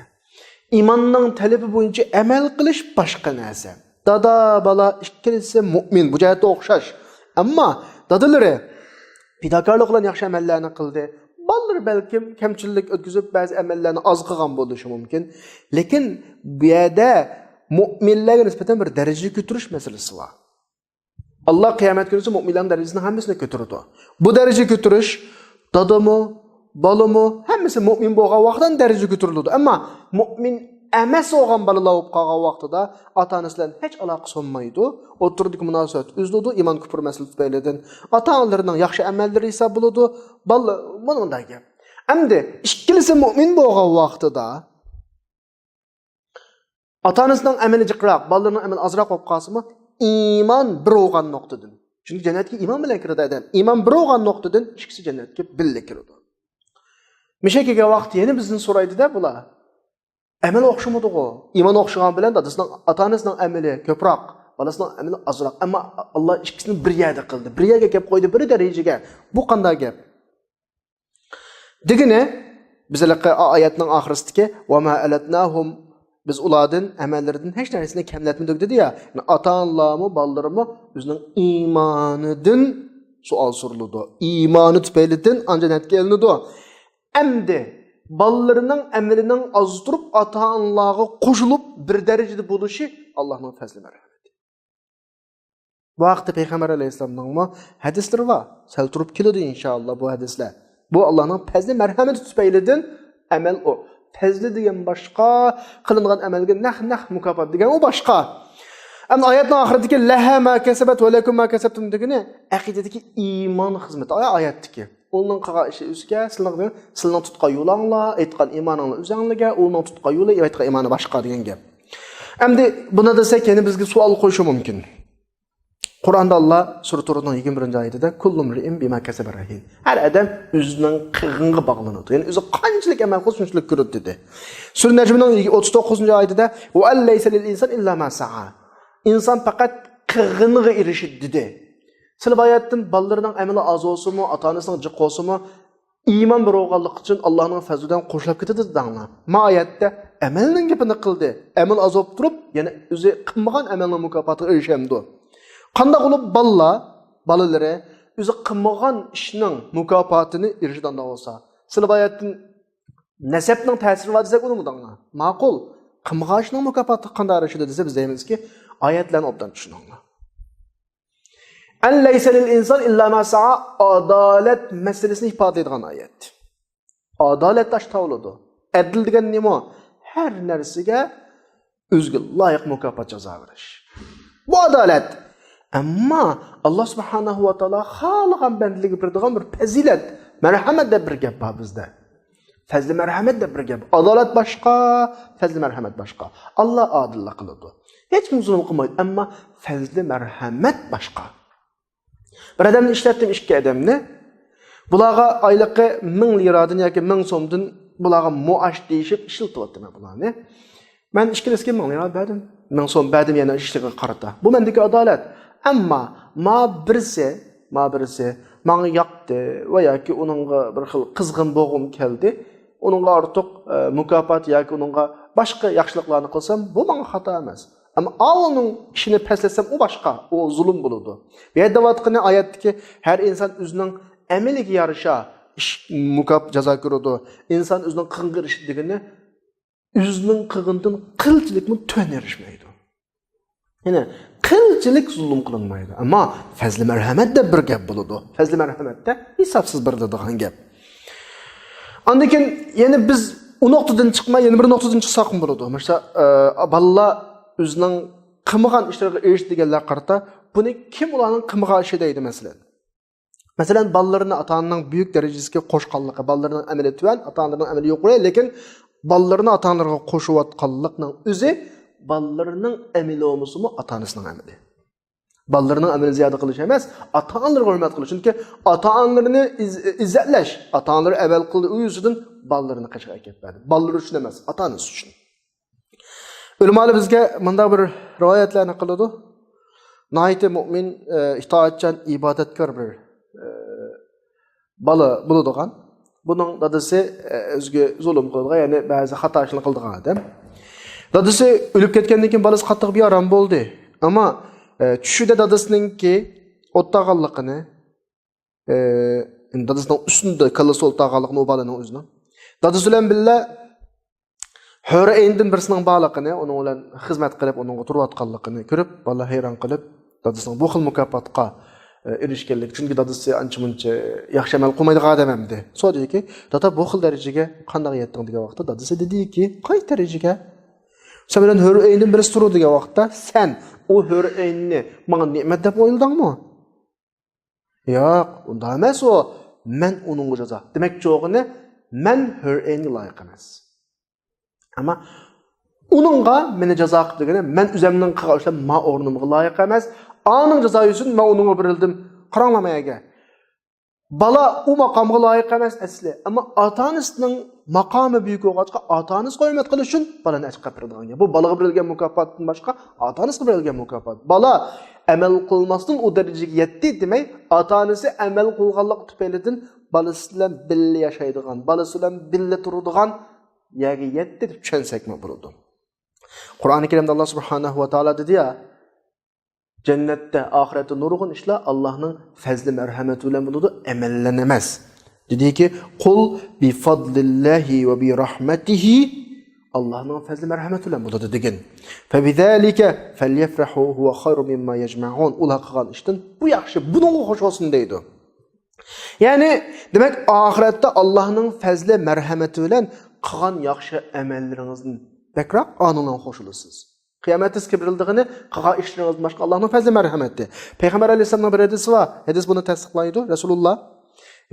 ئىماننىڭ تەلىپى بويىچە ئەمەل قىلىش باشقا نەرسە. دادا، بالا ئىككىلىسى مۆمىن، بۇ جەھەتتە ئوخشاش. ئەمما دادىلىرى پىداكارلىق بىلەن ياخشى ئەمەللەرنى قىلدى. بالىلىرى بەلكىم كەمچىللىك ئۆتكۈزۈپ، بەزى ئەمەللەرنى ئاز قىلغان بولۇشى مۇمكىن. لېكىن بۇ يەردە مۆمىنلەرگە نىسبەتەن بىر دەرىجە كۆتۈرۈش مەسىلىسى بار. ئاللا قىيامەت كۈنىسى مۆمىنلەرنىڭ دەرىجىسىنى ھەممىسىنى كۆتۈرىدۇ. بۇ دەرىجە كۆتۈرۈش، دادىمۇ، بالىمۇ، ھەممىسى مۆمىن بولغان ۋاقىتتا دەرىجە كۆتۈرۈلىدۇ. ئەمما مۆمىن ئەمەس بولغان بالىلار بولۇپ قالغان ۋاقتىدا ئاتا-ئانىسى بىلەن ھېچ ئالاقىسى بولمايدۇ. ئوتتۇرىدىكى مۇناسىۋەت ئۈزۈلىدۇ، ئىمان كۇپۇر مەسىلىسى تۈپەيلىدىن. ئاتا-ئانىلىرىنىڭ ياخشى ئەمەللىرى ھېساب بولىدۇ. بالىلار، مانا مۇنداق گەپ. ئەمدى ئىككىلىسى مۆمىن بولغان ۋاقتىدا ئاتا-ئانىسىنىڭ ئەمىلى جىقراق، بالىلىرىنىڭ ئەمىلى ئازراق بولۇپ قالسىمۇ، ئىمان بىر بولغان نۇقتىدىن. چۈنكى جەننەتكە ئىمان بىلەن كىرىدۇ ئادەم. ئىمان بىر بولغان نۇقتىدىن ئىككىسى جەننەتكە بىللە كىرىدۇ. مىشە كەلگەن ۋاقىت يەنە بىزدىن سورايدۇ-دە بۇلار. ئەمەل ئوخشىمىدىغۇ؟ ئىمان ئوخشىغان بىلەن دادىسىنىڭ، ئاتا-ئانىسىنىڭ ئەمىلى كۆپرەك، بالىسىنىڭ ئەمىلى ئازراق. ئەمما ئاللا ئىككىسىنى بىر يەردە قىلدى. بىر يەرگە كەپ قويدى، بىر دەرىجىگە. بۇ قانداق گەپ؟ دېگىنى، بىز ھېلىقى ئا-، ئايەتنىڭ ئاخىرىسىدىكى، «ۋەما ئەلەتناھۇم»، بىز ئۇلاردىن، ئەمەللىرىدىن ھېچ نەرسىنى كەملەتمىدۇق دېدى يا. يەنى ئاتا-ئانىلارمۇ، بالىلىرىمۇ ئۆزىنىڭ ئىمانىدىن سوئال سورىلىدۇ. ئىمانى تۈپەيلىدىن ئاندىن جەننەتكە ئېلىنىدۇ. ئەمدى بالىلىرىنىڭ ئەمىلىنىڭ ئاز تۇرۇپ، ئاتا-ئانىلارغا قوشۇلۇپ، بىر دەرىجىدە بولۇشى ئاللانىڭ پەزلى مەرھەمىتى. بۇ ھەقتە پەيغەمبەر ئەلەيھىسسالامنىڭمۇ ھەدىسلىرى بار. سەل تۇرۇپ كېلىدۇ، ئىنشائاللا، بۇ ھەدىسلەر. بۇ، ئاللانىڭ پەزلى مەرھەمىتى تۈپەيلىدىن ئەمەل ئۇ. پەزلى دېگەن باشقا، قىلىنغان ئەمەلگە نەق، نەق مۇكاپات دېگەن ئۇ باشقا. ئەمدى ئايەتنىڭ ئاخىرىدىكى «لەھا ما كەسەبەت ۋە لەكۇم ما كەسەبتۇم» دېگىنى ئەقىدىدىكى ئىمان خىزمىتى. ئاي-، ئايەتتىكى. ئۇنىڭ قىلغان ئىشى ئۆزىگە، سىلىنىڭ، سىلىنىڭ تۇتقان يولۇڭلار، ئېيتقان ئىمانىڭلار ئۆزەڭلىگە، ئۇنىڭ تۇتقان يولى، ئېيتقان ئىمانى باشقا دېگەن گەپ. ئەمدى بۇنى دېسەك، يەنە بىزگە سوئال قويۇشى مۇمكىن. قۇرئاندا ئاللا سۈرە تۇرنىڭ يىگىرمە بىرىنچى ئايىتىدە، «كۇللۇ امرىئىن بىما كەسەبە رەھىن.» ھەر ئادەم ئۆزىنىڭ قىلغىنىغا باغلىنىدۇ. يەنى ئۆزى قانچىلىك ئەمەل قىلسا، شۇنچىلىك كۆرىدۇ دېدى. سۈرە نەجمنىڭ ئوتتۇز توققۇزىنچى ئايىتىدە، «ۋە ئەن لەيسە لىل ئىنسان ئىللا ما سەئا.» ئىنسان پەقەت قىلغىنىغا ئېرىشىدۇ دېدى. سىلى باياتتىن بالىلىرىنىڭ ئەمىلى ئاز بولسىمۇ، ئاتا-ئانىسىنىڭ جىق بولسىمۇ، ئىمان بىر بولغانلىقى ئۈچۈن ئاللانىڭ پەزلىدىن قوشۇلۇپ كېتىدۇ دەڭلار. ما ئايەتتە ئەمەلنىڭ گېپىنى قىلدى. ئەمەل ئاز بولۇپ تۇرۇپ، يەنە ئۆزى قىلمىغان ئەمەلنىڭ مۇكاپاتىغا ئېرىشەمدۇ؟ قانداق بولۇپ بالىلار، بالىلىرى ئۆزى قىلمىغان ئىشنىڭ مۇكاپاتىنى ئېرىشىدىغان بولسا؟ سىلى باياتتىن نەسەبنىڭ تەسىرى بار دېسەك، ئۇنىمۇ دەڭلار. ماقۇل. قىلمىغان ئىشنىڭ مۇكاپاتىغا قانداق ئېرىشىدۇ دېسە، بىز دەيمىزكى، ئايەتلەرنى ئوبدان چۈشىنىڭلار. «ئەن لەيسە لىل ئىنسان ئىللا ما سەئا»، ئادالەت مەسىلىسىنى ئىپادىلەيدىغان ئايەت. ئادالەت ئاشتا بولىدۇ. ئەدىل دېگەن نېمە؟ ھەر نەرسىگە ئۆزىگە لايىق مۇكاپات، جازا بېرىش. بۇ ئادالەت. ئەمما ئاللا سۇبھانەھۇ ۋە تائالا خالىغان بەندىلىرىگە بېرىدىغان بىر پەزىلەت، مەرھەمەت دەپ بىر گەپ بار بىزدە. پەزلى مەرھەمەت دەپ بىر گەپ. ئادالەت باشقا، پەزلى مەرھەمەت باشقا. ئاللا ئادىللا قىلىدۇ. ھېچكىم زۇلۇم قىلمايدۇ، ئەمما پەزلى مەرھەمەت باشقا. بىر ئادەمنى ئىشلەتتىم، ئىككى ئادەمنى. بۇلارغا ئايلىقى مىڭ لىرادىن ياكى مىڭ سومدىن بۇلارغا مۇئاش دېيىشىپ ئىشلىتىۋاتىمەن بۇلارنى. مەن ئىككىلىسىگە مىڭ لىرا بەردىم. مىڭ سوم بەردىم يەنە ئىشلىرىغا قارىتا. بۇ مەندىكى ئادالەت. ئەمما ما بىرسى، ما بىرسى ماڭا ياقتى ۋە ياكى ئۇنىڭغا بىر خىل قىزغىن بولغۇم كەلدى. ئۇنىڭغا ئارتۇق، ئە، مۇكاپات ياكى ئۇنىڭغا باشقا ياخشىلىقلارنى قىلسام، بۇ ماڭا خاتا ئەمەس. ئەمما ئاۋۇنىڭ ئىشىنى پەسلەتسەم، ئۇ باشقا، ئۇ زۇلۇم بولىدۇ. بۇ يەردە دەۋاتقىنى ئايەتتىكى ھەر ئىنسان ئۆزىنىڭ ئەمىلىگە يارىشا ئىش، مۇكاپ، جازا كۆرىدۇ. ئىنسان ئۆزىنىڭ قىلغىنىغا ئېرىشىدۇ دېگىنى، ئۆزىنىڭ قىلغىنىدىن قىلچىلىكمۇ تۆۋەن ئېرىشمەيدۇ. يەنى قىلچىلىك زۇلۇم قىلىنمايدۇ. ئەمما پەزلى مەرھەمەت دەپ بىر گەپ بولىدۇ. پەزلى مەرھەمەتتە ھېسابسىز بېرىلىدىغان گەپ. ئاندىن كېيىن يەنە بىز ئۇ نۇقتىدىن چىقماي، يەنە بىر نۇقتىدىن چىقساقمۇ بولىدۇ. مەسىلەن، ئە، بالىلار ئۆزىنىڭ قىلمىغان ئىشلىرىغا ئېرىشتى دېگەنلەرگە قارىتا، بۇنى كىم ئۇلارنىڭ قىلمىغان ئىشى دەيدۇ، مەسىلەن. مەسىلەن، بالىلىرىنى ئاتا-ئانىنىڭ بۈيۈك دەرىجىسىگە قوشقانلىقى، بالىلىرىنىڭ ئەمىلى تۆۋەن، ئاتا-ئانىلىرىنىڭ ئەمىلى يۇقىرى، لېكىن بالىلىرىنى ئاتا-ئانىلىرىغا قوشۇۋاتقانلىقنىڭ ئۆزى بالىلىرىنىڭ ئەمىلى بولمىسىمۇ، ئاتا-ئانىسىنىڭ ئەمىلى. بالىلىرىنىڭ ئەمىلى زىيادە قىلىش ئەمەس، ئاتا-ئانىلىرىغا ھۆرمەت قىلىش. چۈنكى ئاتا-ئانىلىرىنى ئىز-، ئىززەتلەش، ئاتا-ئانىلىرى ئەمەل قىلدى، ئۇ يۈزىدىن بالىلىرىنى قېشىغا ئەكەپ بەردى. بالىلىرى ئۈچۈن ئەمەس، ئاتا-ئانىسى ئۈچۈن. ئۆلىمالار بىزگە مۇنداق بىر رىۋايەتلەرنى قىلىدۇ. ناھايىتى مۆمىن، ئە، ئىتائەتچان، ئىبادەتكار بىر، ئە، بالا بولىدىغان. بۇنىڭ دادىسى، ئە، ئۆزىگە زۇلۇم قىلىدىغان، يەنى بەزى خاتا ئىشلارنى قىلىدىغان ئادەم. دادىسى ئۆلۈپ كەتكەندىن كېيىن بالىسى قاتتىق بىئارام بولدى. ئەمما، ئە، چۈشىدە دادىسىنىڭكى ئولتۇرغانلىقىنى، ئە، دادىسىنىڭ ئۈستىدە كاللىسى ئولتۇرغانلىقىنى ئۇ بالىنىڭ ئۆزىنىڭ. دادىسى بىلەن بىللە ھۆر ئەيندىن بىرسىنىڭ بارلىقىنى، ئۇنىڭ بىلەن خىزمەت قىلىپ، ئۇنىڭغا تۇرۇۋاتقانلىقىنى كۆرۈپ، بالىلار ھەيران قېلىپ، دادىسىنىڭ بۇ خىل مۇكاپاتقا، ئە، ئېرىشكەنلىكى، چۈنكى دادىسى ئانچە-مۇنچە ياخشى ئەمەل قىلمايدىغان ئادەم ئەمدى. سورىدىكى، دادا، بۇ خىل دەرىجىگە قانداق يەتتىڭ دېگەن ۋاقىتتا، دادىسى دېدىكى، قايسى دەرىجىگە؟ سەن بىلەن ھۆر ئەيندىن بىرسى تۇرىدۇ دېگەن ۋاقىتتا، سەن ئۇ ھۆر ئەيننى ماڭا نېمەت دەپ ئويلىدىڭمۇ؟ ياق، ئۇنداق ئەمەس ئۇ. مەن ئۇنىڭغا جازا. دېمەكچى بولغىنى، مەن ھۆر ئەينگە لايىق ئەمەس. ئەمما ئۇنىڭغا مېنى جازا قىل دېگىنى، مەن ئۆزەمنىڭ قىلغان ئىشلىرىم ما ئورنۇمغا لايىق ئەمەس. ئانىڭ جازا يۈزىسىدىن مەن ئۇنىڭغا بېرىلدىم. قاراڭلار مايەگە. بالا ئۇ ماقامغا لايىق ئەمەس ئەسلى. ئەمما ئاتا-ئانىسىنىڭ ماقامى بۈيۈك بولغاچقا، ئاتا-ئانىسىغا ھۆرمەت قىلىش ئۈچۈن بالىنى ئەتىقەپ بېرىدىغان گەپ. بۇ بالىغا بېرىلگەن مۇكاپاتتىن باشقا، ئاتا-ئانىسىغا بېرىلگەن مۇكاپات. بالا ئەمەل قىلماستىن ئۇ دەرىجىگە يەتتى دېمەي، ئاتا-ئانىسى ئەمەل قىلغانلىق تۈپەيلىدىن بالىسى بىلەن بىللە ياشايدىغان، بالىسى بىلەن بىللە تۇرىدىغان يەرگە يەتتى دەپ چۈشەنسەكمۇ بولىدۇ. قۇرئانى كەرىمدە ئاللا سۇبھانەھۇ ۋە تائالا دېدى يا، جەننەتتە، ئاخىرەتتە نۇرغۇن ئىشلار ئاللانىڭ پەزلى مەرھەمىتى بىلەن بولىدۇ، ئەمەللەن ئەمەس. دېدىكى، قۇل بىفەزلىللاھى ۋە بىرەھمەتىھى، ئاللانىڭ پەزلى مەرھەمىتى بىلەن بولىدۇ دېگىن. فەبىزالىكە فەليەفرەھۇ ھۇۋە خەيرۇ مىمما يەجمەئۇن. ئۇلار قىلغان ئىشتىن بۇ ياخشى، بۇنىڭغا خوش بولسۇن دەيدۇ. يەنى، دېمەك، ئاخىرەتتە ئاللانىڭ پەزلى مەرھەمىتى بىلەن قىلغان ياخشى ئەمەللىرىڭىزدىن بەكرەك ئانىڭلارغا خوش بولىسىز. قىيامەتتە سىزگە بېرىلىدىغىنى قىلغان ئىشلىرىڭىزدىن باشقا ئاللانىڭ پەزلى مەرھەمىتى. پەيغەمبەر ئەلەيھىسسالامنىڭ بىر ھەدىسى بار. ھەدىس بۇنى تەستىقلايدۇ. رەسۇلۇللا،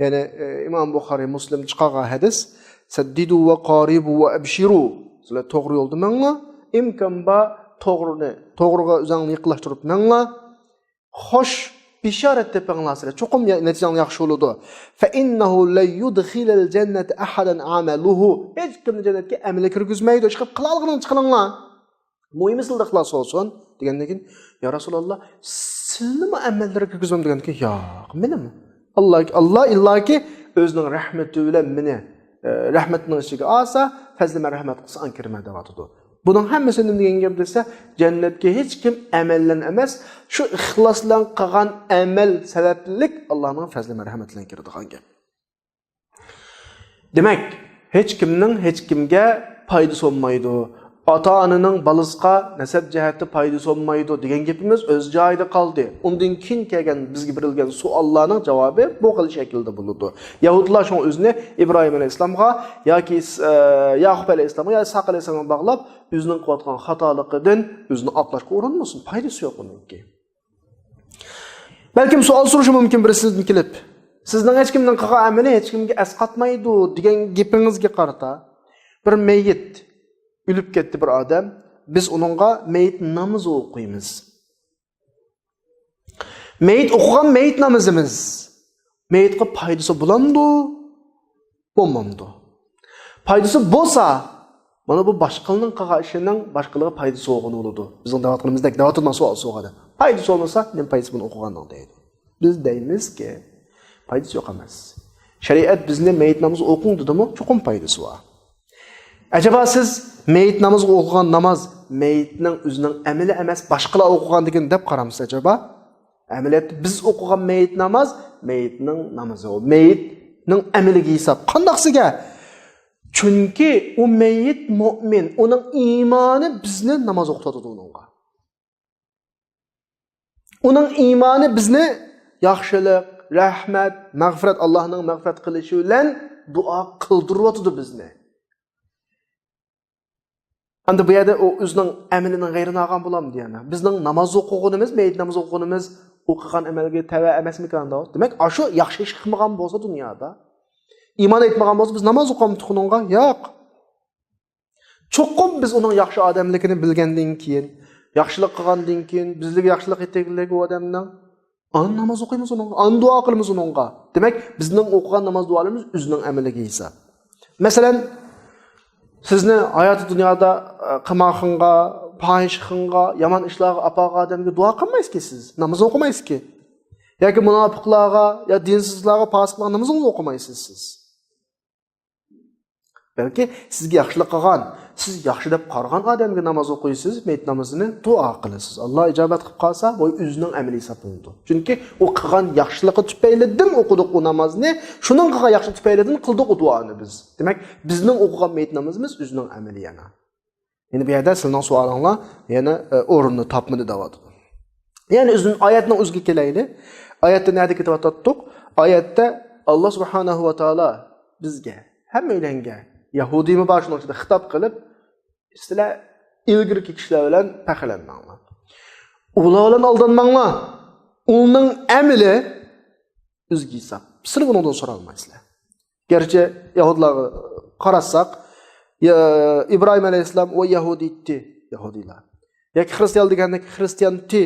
يەنى، ئى، ئىمام بۇخارىي، مۇسلىم چىقارغان ھەدىس. سەددىدۇ ۋە قارىبۇ ۋە ئەبشىرۇ. سىلەر توغرا يولدا مېڭىڭلار. ئىمكان بار توغرىنى، توغرىغا ئۆزۈڭلارنى يېقىنلاشتۇرۇپ مېڭىڭلار. خوش بېشارەت تېپىڭلار سىلەر. چوقۇم يا-، نەتىجەڭلار ياخشى بولىدۇ. فەئىننەھۇ لەن يۇدخىلەل جەننەتە ئەھەدەن ئەمەلۇھۇ. ھېچكىمنى جەننەتكە ئەمىلى كىرگۈزمەيدۇ. ئىشقىلىپ قىلالىغىنىڭنى قىلىڭلار. مۇھىمى سىلىدە ئىخلاس بولسۇن. دېگەندىن كېيىن، يا رەسۇلاللا، سىلنىمۇ ئەمەللەرگە كىرگۈزمەم دېگەندىن كېيىن، ياق، مېنىمۇ. ئاللا، ئاللا ئىللاكى ئۆزىنىڭ رەھمىتى بىلەن مېنى، ئە، رەھمىتىنىڭ ئىچىگە ئالسا، پەزلى مەرھەمەت قىلسا، ئاڭ كىرىمەن دەۋاتىدۇ. بۇنىڭ ھەممىسى نېمە دېگەن گەپ دېسە، جەننەتكە ھېچكىم ئەمەللەن ئەمەس، شۇ ئىخلاس بىلەن قىلغان ئەمەل سەۋەبلىك ئاللانىڭ پەزلى مەرھەمىتى بىلەن كىرىدىغان گەپ. دېمەك، ھېچكىمنىڭ ھېچكىمگە پايدىسى بولمايدۇ. ئاتا-ئانىنىڭ بالىسىغا نەسەب جەھەتتە پايدىسى بولمايدۇ دېگەن گېپىمىز ئۆز جايىدا قالدى. ئۇندىن كېيىن كەلگەن، بىزگە بېرىلگەن سوئاللارنىڭ جاۋابى بۇ خىل شەكىلدە بولىدۇ. يەھۇدىيلار شۇڭا ئۆزىنى ئىبراھىم ئەلەيھىسسالامغا ياكى، ئە، ياقۇپ ئەلەيھىسسالامغا يا ئىسھاق ئەلەيھىسسالامغا باغلاپ، ئۆزىنىڭ قىلىۋاتقان خاتالىقىدىن ئۆزىنى ئاقلاشقا ئۇرۇنمىسۇن، پايدىسى يوق ئۇنىڭكى. بەلكىم سوئال سورىشى مۇمكىن بىرسىدىن كېلىپ، سىزنىڭ ھېچكىمنىڭ قىلغان ئەمىلى ھېچكىمگە ئەسقاتمايدۇ دېگەن گېپىڭىزگە قارىتا، بىر مېيىت ئۆلۈپ كەتتى بىر ئادەم، بىز ئۇنىڭغا مېيىت نامىزى ئوقۇيمىز. مېيىت ئوقۇغان مېيىت نامىزىمىز. مېيىتقا پايدىسى بولامدۇ، بولمامدۇ؟ پايدىسى بولسا، مانا بۇ باشقىلارنىڭ قىلغان ئىشىنىڭ باشقىلارغا پايدىسى بولغىنى بولىدۇ. بىزنىڭ دەۋاتقىنىمىزدەك، دەۋاتىدىمەن سوئال سوغادا. پايدىسى بولمىسا، نېمە پايدىسى بۇنى ئوقۇغاننىڭ دەيدۇ. بىز دەيمىزكى، پايدىسى يوق ئەمەس. شەرىئەت بىزنى مېيىت نامىزى ئوقۇڭ دېدىمۇ، چوقۇم پايدىسى بار. ئەجەبا سىز مېيىت نامىزىغا ئوقۇغان ناماز مېيىتنىڭ ئۆزىنىڭ ئەمىلى ئەمەس، باشقىلار ئوقۇغاندىكىن دەپ قارامسىز ئەجەبا؟ ئەمەلىيەتتە بىز ئوقۇغان مېيىت ناماز مېيىتنىڭ نامىزى، ئۇ مېيىتنىڭ ئەمىلىگە ھېساب. قانداقسىگە؟ چۈنكى ئۇ مېيىت مۆمىن، ئۇنىڭ ئىمانى بىزنى ناماز ئوقۇتۇۋاتىدۇ ئۇنىڭغا. ئۇنىڭ ئىمانى بىزنى ياخشىلىق، رەھمەت، مەغپىرەت، ئاللاھنىڭ مەغپىرەت قىلىشى بىلەن دۇئا قىلدۇرۇۋاتىدۇ بىزنى. ئەمدى بۇ يەردە ئۇ ئۆزىنىڭ ئەمىلىنىڭ غەيرىنى ئالغان بولامدۇ يەنە؟ بىزنىڭ ناماز ئوقۇغىنىمىز، مېيىت نامىزى ئوقۇغىنىمىز ئۇ قىلغان ئەمەلگە تەۋە ئەمەسمىكەن ئۇنداق؟ دېمەك، ئاشۇ ياخشى ئىش قىلمىغان بولسا دۇنيادا، ئىمان ئېيتمىغان بولسا، بىز ناماز ئوقۇمتۇق ئۇنىڭغا؟ ياق. چوقۇم بىز ئۇنىڭ ياخشى ئادەملىكىنى بىلگەندىن كېيىن، ياخشىلىق قىلغاندىن كېيىن، بىزلىگە ياخشىلىق يېتەرلىك ئۇ ئادەمنىڭ، ئاندىن ناماز ئوقۇيمىز ئۇنىڭغا، ئاندىن دۇئا قىلىمىز ئۇنىڭغا. دېمەك، بىزنىڭ ئوقۇغان ناماز دۇئالىرىمىز ئۆزىنىڭ ئەمىلىگە ھېساب. مەسىلەن، سىزنى ھاياتى دۇنيادا، ئە، قىمارخانىغا، پاھىشىخانىغا، يامان ئىشلارغا ئاپارغان ئادەمگە دۇئا قىلمايسىزكى سىز، ناماز ئوقۇمايسىزكى. ياكى مۇناپىقلارغا، يا دىنسىزلارغا، پاسىقلارغا نامىزىڭىزنى ئوقۇمايسىز سىز. بەلكى سىزگە ياخشىلىق قىلغان، سىز ياخشى دەپ قارىغان ئادەمگە ناماز ئوقۇيسىز، مېيىت نامىزىنى دۇئا قىلىسىز. ئاللا ئىجابەت قىلىپ قالسا، بۇ ئۆزىنىڭ ئەمىلى ھېسابلىنىدۇ. چۈنكى ئۇ قىلغان ياخشىلىقى تۈپەيلىدىن ئوقۇدۇق ئۇ نامازنى، شۇنىڭ قىلغان ياخشىلىقى تۈپەيلىدىن قىلدۇق ئۇ دۇئانى بىز. دېمەك، بىزنىڭ ئوقۇغان مېيىت نامىزىمىز ئۆزىنىڭ ئەمىلى يەنە. يەنى بۇ يەردە سىلىنىڭ سوئالىڭلار يەنە، ئە، ئورنىنى تاپمىدى دەۋاتىدۇ. يەنى ئۆزىنىڭ ئايەتنىڭ ئۆزىگە كېلەيلى. ئايەتتە نەدە كېتىۋاتاتتۇق؟ ئايەتتە ئاللا سۇبھانەھۇ ۋە تائالا بىزگە، ھەممەيلەنگە، يەھۇدىيمۇ بار شۇنىڭ ئىچىدە، خىتاب قىلىپ، سىلەر ئىلگىرىكى كىشىلەر بىلەن پەخىرلەنمەڭلار. ئۇلار بىلەن ئالدانماڭلار. ئۇلارنىڭ ئەمىلى ئۆزىگە ھېساب. سىلەر ئۇنىڭدىن سورالمايسىلەر. گەرچە يەھۇدىيلارغا قاراتساق، يا-، ئىبراھىم ئەلەيھىسسالام ئۇ يەھۇدىيتتى، يەھۇدىيلار. ياكى خرىستىيان دېگەندەك خرىستىيانتى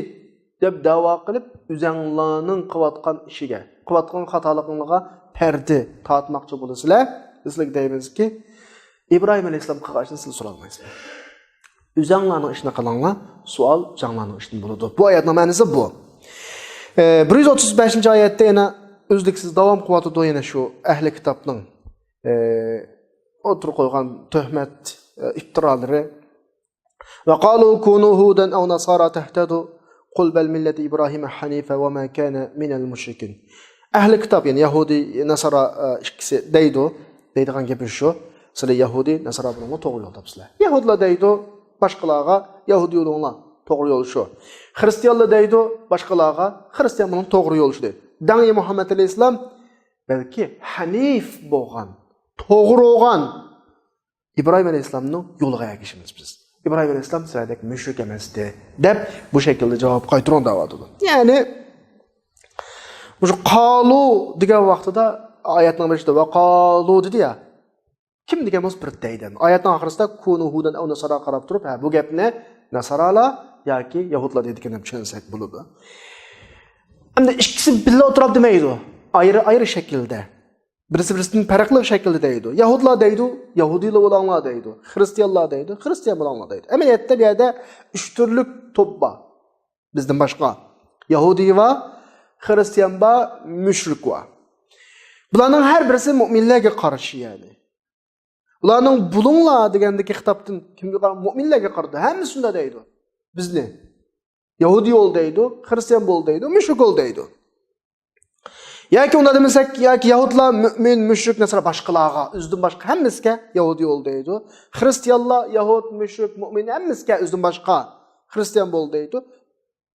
دەپ دەۋا قىلىپ، ئۆزەڭلارنىڭ قىلىۋاتقان ئىشىگە، قىلىۋاتقان خاتالىقىڭلارغا پەردە تارتماقچى بولىسىلەر. بىز سىلەرگە دەيمىزكى، ئىبراھىم ئەلەيھىسسالام قىلغان ئىشنى سىلەر سورالمايسىلەر. ئۆزەڭلارنىڭ ئىشىنى قىلىڭلار، سوئال ئۆزەڭلارنىڭ ئىشىدىن بولىدۇ. بۇ ئايەتنىڭ مەنىسى بۇ. ئە، بىر يۈز ئوتتۇز بەشىنچى ئايەتتە يەنە ئۈزلۈكسىز داۋام قىلىۋاتىدۇ يەنە شۇ ئەھلى كىتابنىڭ، ئە، ئوتتۇرىغا قويغان تۆھمەت، ئە، ئىپتىرالىرى. وقالوا كونوا هودا أو نصارى تهتدوا قل بل ملة إبراهيم حنيفا وما كان من المشركين. ئەھلى كىتاب، يەنى يەھۇدىي، ناسارا، ئە، ئىككىسى دەيدۇ. دەيدىغان گېپى شۇ. سىلەر يەھۇدىي، ناسارا بولۇڭلار، توغرا يولدا دەپسىلەر. يەھۇدىيلار دەيدۇ، باشقىلارغا، يەھۇدىي بولۇڭلار، توغرا يول شۇ. خرىستىيانلار دەيدۇ، باشقىلارغا، خرىستىيان بولۇڭ، توغرا يول شۇ دەيدۇ. داڭ ئىگە مۇھەممەد ئەلەيھىسسالام، بەلكى ھەنىف بولغان، توغرا بولغان ئىبراھىم ئەلەيھىسسالامنىڭ يولىغا ئەگىشىمىز بىز. ئىبراھىم ئەلەيھىسسالام سىلەردەك مۈشرىك ئەمەستى، دەپ بۇ شەكىلدە جاۋاب قايتۇرۇڭ دەۋاتىدۇ. يەنى، مۇشۇ قالۇ دېگەن ۋاقتىدا ئايەتنىڭ بېشىدا ۋە قالۇ دېدى يا. كىم دېگەن بولسا بىر دەيدۇ. ئايەتنىڭ ئاخىرىسىدا كونۇ ھودەن ئەۋ ناسارا قاراپ تۇرۇپ، ھە، بۇ گەپنى ناسارالار ياكى يەھۇدلار دەيدىكەن دەپ چۈشەنسەك بولىدۇ. ئەمدى ئىككىسى بىللە ئولتۇراپ دېمەيدۇ. ئايرى-ئايرى شەكىلدە. بىرسى بىرسىدىن پەرقلىق شەكىلدە دەيدۇ. يەھۇدلار دەيدۇ، يەھۇدىيلار بولاڭلار دەيدۇ. خرىستىيانلار دەيدۇ، خرىستىيان بولاڭلار دەيدۇ. ئەمەلىيەتتە بۇ يەردە ئۈچ تۈرلۈك توپ بار. بىزدىن باشقا. يەھۇدىي بار، خرىستىيان بار، مۈشرىك بار. بۇلارنىڭ ھەر بىرسى مۆمىنلەرگە قارشى يەنى. ئۇلارنىڭ بولۇڭلار دېگەندىكى خىتابتىن كىمگە قارا-، مۆمىنلەرگە قارىدى. ھەممىسى شۇنداق دەيدۇ. بىزنى. يەھۇدىي بول دەيدۇ، خرىستىيان بول دەيدۇ، مۈشرىك بول دەيدۇ. ياكى ئۇنداق دېمىسەك، ياكى يەھۇدلار مۆمىن، مۈشرىك، نەسارا باشقىلارغا، ئۆزىدىن باشقا ھەممىسىگە يەھۇدىي بول دەيدۇ. خرىستىيانلار، يەھۇد، مۈشرىك، مۆمىن ھەممىسىگە ئۆزىدىن باشقا خرىستىيان بول دەيدۇ.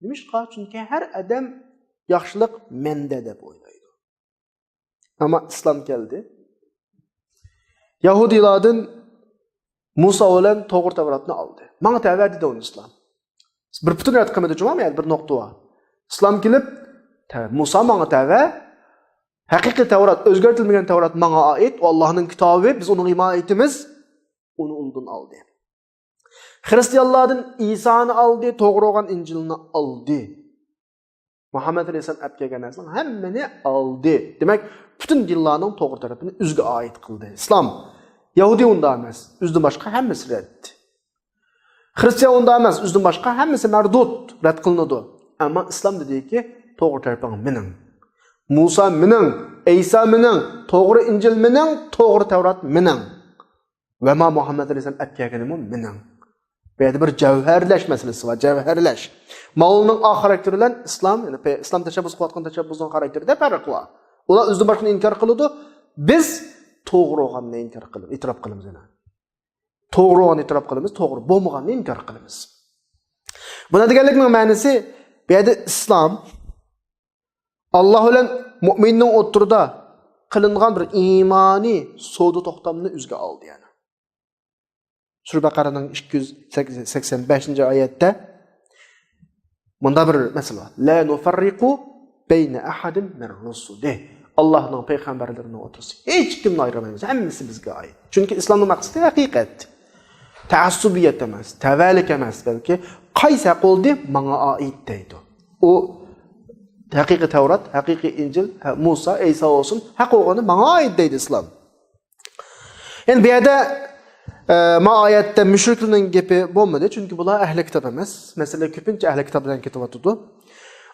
نېمىشقا؟ چۈنكى ھەر ئادەم ياخشىلىق مەندە دەپ ئويلايدۇ. ئەمما ئىسلام كەلدى. يەھۇدىيلاردىن مۇسا بىلەن توغرا تەۋراتنى ئالدى. ماڭا تەۋە دېدى ئۇنى ئىسلام. بىر پۈتۈن رەت قىلمىدى جۇما، يەنى بىر نۇقتا بار. ئىسلام كېلىپ، تە-، مۇسا ماڭا تەۋە، ھەقىقىي تەۋرات، ئۆزگەرتىلمىگەن تەۋرات ماڭا ئائىت، ئۇ ئاللاھنىڭ كىتابى، بىز ئۇنىڭغا ئىمان ئېيتىمىز، ئۇنى ئۇنىڭدىن ئالدى. خرىستىيانلاردىن ئىسانى ئالدى، توغرا بولغان ئىنجىلنى ئالدى. مۇھەممەد ئەلەيھىسسالام ئەپ كەلگەن نەرسىنىڭ ھەممىنى ئالدى. دېمەك، پۈتۈن دىنلارنىڭ توغرا تەرىپىنى ئۆزىگە ئائىت قىلدى. ئىسلام، يەھۇدىي ئۇنداق ئەمەس. ئۆزىدىن باشقا ھەممىسى رەت. خرىستىيان ئۇنداق ئەمەس. ئۆزىدىن باشقا ھەممىسى مەردۇد، رەت قىلىنىدۇ. ئەمما ئىسلام دېدىكى، توغرا تەرىپىڭ مېنىڭ. مۇسا مېنىڭ، ئەيسا مېنىڭ، توغرا ئىنجىل مېنىڭ، توغرا تەۋرات مېنىڭ. ۋە ما مۇھەممەد ئەلەيھىسسالام ئەپ كەلگىنىمۇ مېنىڭ. بۇ يەردە بىر جەۋھەرلەش مەسىلىسى بار، جەۋھەرلەش. ماۋۇلارنىڭ ئا خاراكتېرى بىلەن ئىسلام، يەنى پەي-، ئىسلام تەشەببۇس قىلىۋاتقان تەشەببۇسنىڭ خاراكتېرىدە پەرق بار. ئۇلار ئۆزىدىن باشقىنى ئىنكار قىلىدۇ، بىز توغرا بولغاننى ئىنكار قىلىمىز، ئېتىراپ قىلىمىز يەنە. توغرا بولغاننى ئېتىراپ قىلىمىز، توغرا بولمىغاننى ئىنكار قىلىمىز. بۇنى دېگەنلىكنىڭ مەنىسى، بۇ يەردە ئىسلام ئاللا بىلەن مۆمىننىڭ ئوتتۇرىدا قىلىنغان بىر ئىمانىي سودا توختامنى ئۆزىگە ئالدى، يەنى. سۈرە بەقەرەنىڭ ئىككى يۈز سەكسەن بەشىنچى ئايەتتە مۇنداق بىر مەسىلە بار. لا نۇفەررىقۇ بەينە ئەھەدىن مىن رۇسۇلىھ. ئاللانىڭ پەيغەمبەرلىرىنىڭ ئوتتۇرىسى ھېچكىمنى ئايرىمايمىز، ھەممىسى بىزگە ئائىت. چۈنكى ئىسلامنىڭ مەقسىتى ھەقىقەت. تەئەسسۇبىيەت ئەمەس، تەۋەلىك ئەمەس، بەلكى قايسى ھەق بولدى، ماڭا ئائىت دەيدۇ. ئۇ ھەقىقىي تەۋرات، ھەقىقىي ئىنجىل، ھە، مۇسا، ئەيسا بولسۇن، ھەق بولغىنى ماڭا ئائىت دەيدۇ ئىسلام. يەنى بۇ يەردە، ئە، ما ئايەتتە مۇشرىكلارنىڭ گېپى بولمىدى، چۈنكى بۇلار ئەھلى كىتاب ئەمەس. مەسىلە كۆپىنچە ئەھلى كىتاب بىلەن كېتىۋاتىدۇ.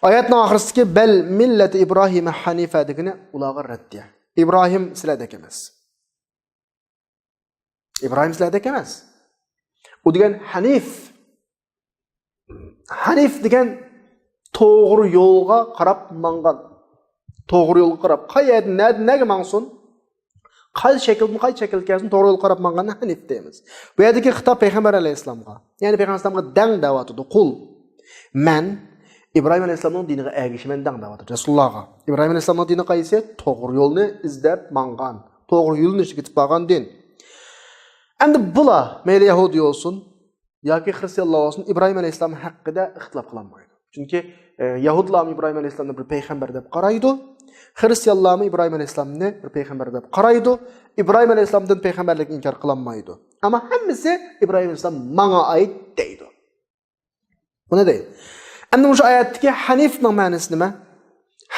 ئايەتنىڭ ئاخىرىسىدىكى بەل مىللەتى ئىبراھىمە ھەنىفە دېگىنى ئۇلارغا رەددىيە. ئىبراھىم سىلەردەك ئەمەس. ئىبراھىم سىلەردەك ئەمەس. ئۇ دېگەن ھەنىف. ھەنىف دېگەن توغرا يولغا قاراپ ماڭغان. توغرا يولغا قاراپ، قايەردىن، نەدىن، نەگە ماڭسۇن؟ قايسى شەكىلدىن قايسى شەكىلگە كەلسۇن، توغرا يولغا قاراپ ماڭغاننى ھەنىف دەيمىز. بۇ يەردىكى خىتاب پەيغەمبەر ئەلەيھىسسالامغا، يەنى پەيغەمبەر ئەلەيھىسسالامغا دەڭ دەۋاتىدۇ، قۇل. مەن ئىبراھىم ئەلەيھىسسالامنىڭ دىنىغا ئەگىشىمەن دەڭ دەۋاتىدۇ رەسۇلۇللاغا. ئىبراھىم ئەلەيھىسسالامنىڭ دىنى قايسى؟ توغرا يولنى ئىزدەپ ماڭغان، توغرا يۆنىلىشتە كېتىپ بارغان دىن. ئەمدى بۇلار، مەيلى يەھۇدىي بولسۇن، ياكى خرىستىيانلار بولسۇن، ئىبراھىم ئەلەيھىسسالام ھەققىدە ئىختىلاپ قىلالمايدۇ. چۈنكى، ئە، يەھۇدىيلارمۇ ئىبراھىم ئەلەيھىسسالامنى بىر پەيغەمبەر دەپ قارايدۇ. خرىستىيانلارمۇ ئىبراھىم ئەلەيھىسسالامنى بىر پەيغەمبەر دەپ قارايدۇ. ئىبراھىم ئەلەيھىسسالامدىن پەيغەمبەرلىكنى ئىنكار قىلالمايدۇ. ئەمما ھەممىسى ئىبراھىم ئەلەيھىسسالام ماڭا ئائىت دەيدۇ. بۇنى دەيدۇ. ئەمدى مۇشۇ ئايەتتىكى ھەنىفنىڭ مەنىسى نېمە؟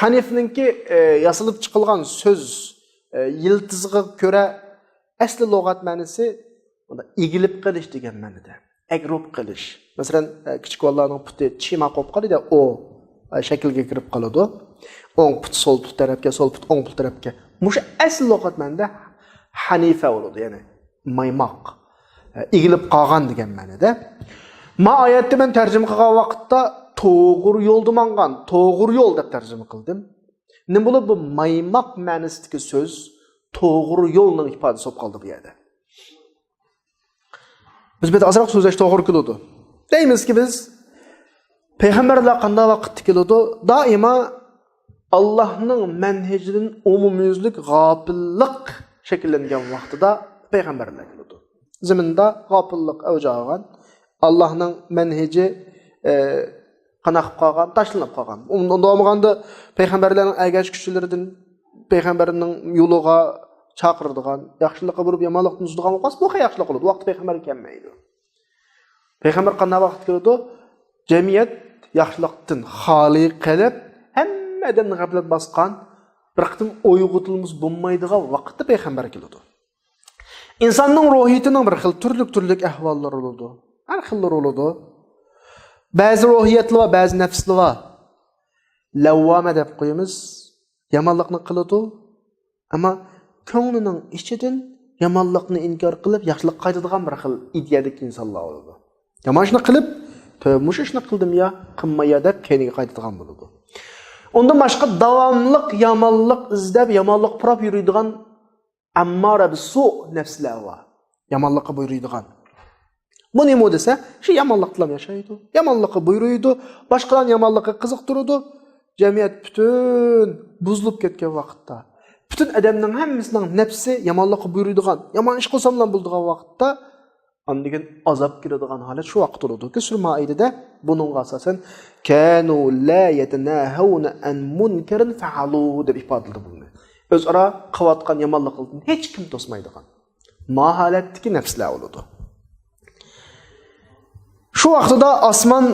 ھەنىفنىڭكى، ئە، ياسىلىپ چىقىلغان سۆز، ئە، يىلتىزىغا كۆرە ئەسلى لۇغەت مەنىسى ئىگىلىپ قېلىش دېگەن مەنىدە. ئەگرۇپ قېلىش. مەسىلەن، ئە، كىچىك بالىلارنىڭ پۇتى چىماق بولۇپ قالىدۇ، ئو، ئە، شەكىلگە كىرىپ قالىدۇ. ئوڭ پۇت سول پۇت تەرەپكە، سول پۇت ئوڭ پۇت تەرەپكە. مۇشۇ ئەسلى لۇغەت مەنىدە ھەنىفە بولىدۇ، يەنى مايماق، ئىگىلىپ قالغان دېگەن مەنىدە. ما ئايەتتە مەن تەرجىمە قىلغان ۋاقىتتا توغرا يولدا ماڭغان، توغرا يول دەپ تەرجىمە قىلدىم. نېمە بولۇپ بۇ مايماق مەنىسىدىكى سۆز توغرا يولنىڭ ئىپادىسى بولۇپ قالدى بۇ يەردە؟ بىز بىر ئازراق سۆزلەش توغرا كېلىدۇ. دەيمىزكى، بىز پەيغەمبەرلەر قانداق ۋاقىتتا كېلىدۇ؟ دائىما ئاللاھنىڭ مەنھىجىدىن ئومۇميۈزلۈك غاپىللىق شەكىللەنگەن ۋاقتىدا پەيغەمبەرلەر كېلىدۇ. زېمىندا غاپىللىق ئەۋج ئالغان، ئاللاھنىڭ مەنھىجى، ئە، قانداق قىلىپ قالغان؟ تاشلىنىپ قالغان. ئۇنداق بولغاندا پەيغەمبەرلەرنىڭ ئەگەشكۈچىلىرىدىن پەيغەمبەرنىڭ يولىغا چاقىرىدىغان، ياخشىلىققا بۇيرۇپ، يامانلىقتىن ئۇزىدىغان بولۇپ قالسا، بۇ خىل ياخشىلىق بولىدۇ. ۋاقتى پەيغەمبەرگە كەلمەيدۇ. پەيغەمبەر قانداق ۋاقىتتا كېلىدۇ؟ جەمئىيەت ياخشىلىقتىن خالىي قېلىپ، ھەممە ئادەمنى غەپلەت باسقان، بىر قېتىم ئويغىتىلمىسا بولمايدىغان ۋاقىتتا پەيغەمبەر كېلىدۇ. ئىنساننىڭ روھىيىتىنىڭ بىر خىل تۈرلۈك-تۈرلۈك ئەھۋاللىرى بولىدۇ. ھەر خىللىرى بولىدۇ. بەزى روھىيەتلەر بار، بەزى نەپسلەر بار. لەۋۋامە دەپ قويىمىز. يامانلىقنى قىلىدۇ. ئەمما كۆڭلىنىڭ ئىچىدىن يامانلىقنى ئىنكار قىلىپ، ياخشىلىققا قايتىدىغان بىر خىل ئىدىيەدىكى ئىنسانلار بولىدۇ. يامان ئىشنى قىلىپ، «تۆۋە، مۇشۇ ئىشنى قىلدىم يا، قىلماي يا» دەپ كەينىگە قايتىدىغان بولىدۇ. ئۇندىن باشقا داۋاملىق يامانلىق ئىزدەپ، يامانلىققا پۇراپ يۈرىدىغان ئەممارە بىسسۇ نەپسلەر بار. يامانلىققا بۇيرۇيدىغان. بۇ نېمە دېسە، شۇ يامانلىقتىلا ياشايدۇ. يامانلىققا بۇيرۇيدۇ. باشقىلارنى يامانلىققا قىزىقتۇرىدۇ. جەمئىيەت پۈتۈن بۇزۇلۇپ كەتكەن ۋاقىتتا، پۈتۈن ئادەمنىڭ ھەممىسىنىڭ نەپسى يامانلىققا بۇيرۇيدىغان، يامان ئىش قىلساملا بولىدىغان ۋاقىتتا، ئاندىن كېيىن ئازاب كېلىدىغان ھالەت شۇ ۋاقىت بولىدۇكى، سۈرە مائىدىدە بۇنىڭغا ئاساسەن، كانوا لا يتناهون عن منكر فعلوه دەپ ئىپادىلىدى بۇنى. ئۆزئارا قىلىۋاتقان يامانلىقلىرىدىن ھېچكىم توسمايدىغان. ما ھالەتتىكى نەپسلەر بولىدۇ. شۇ ۋاقتىدا ئاسمان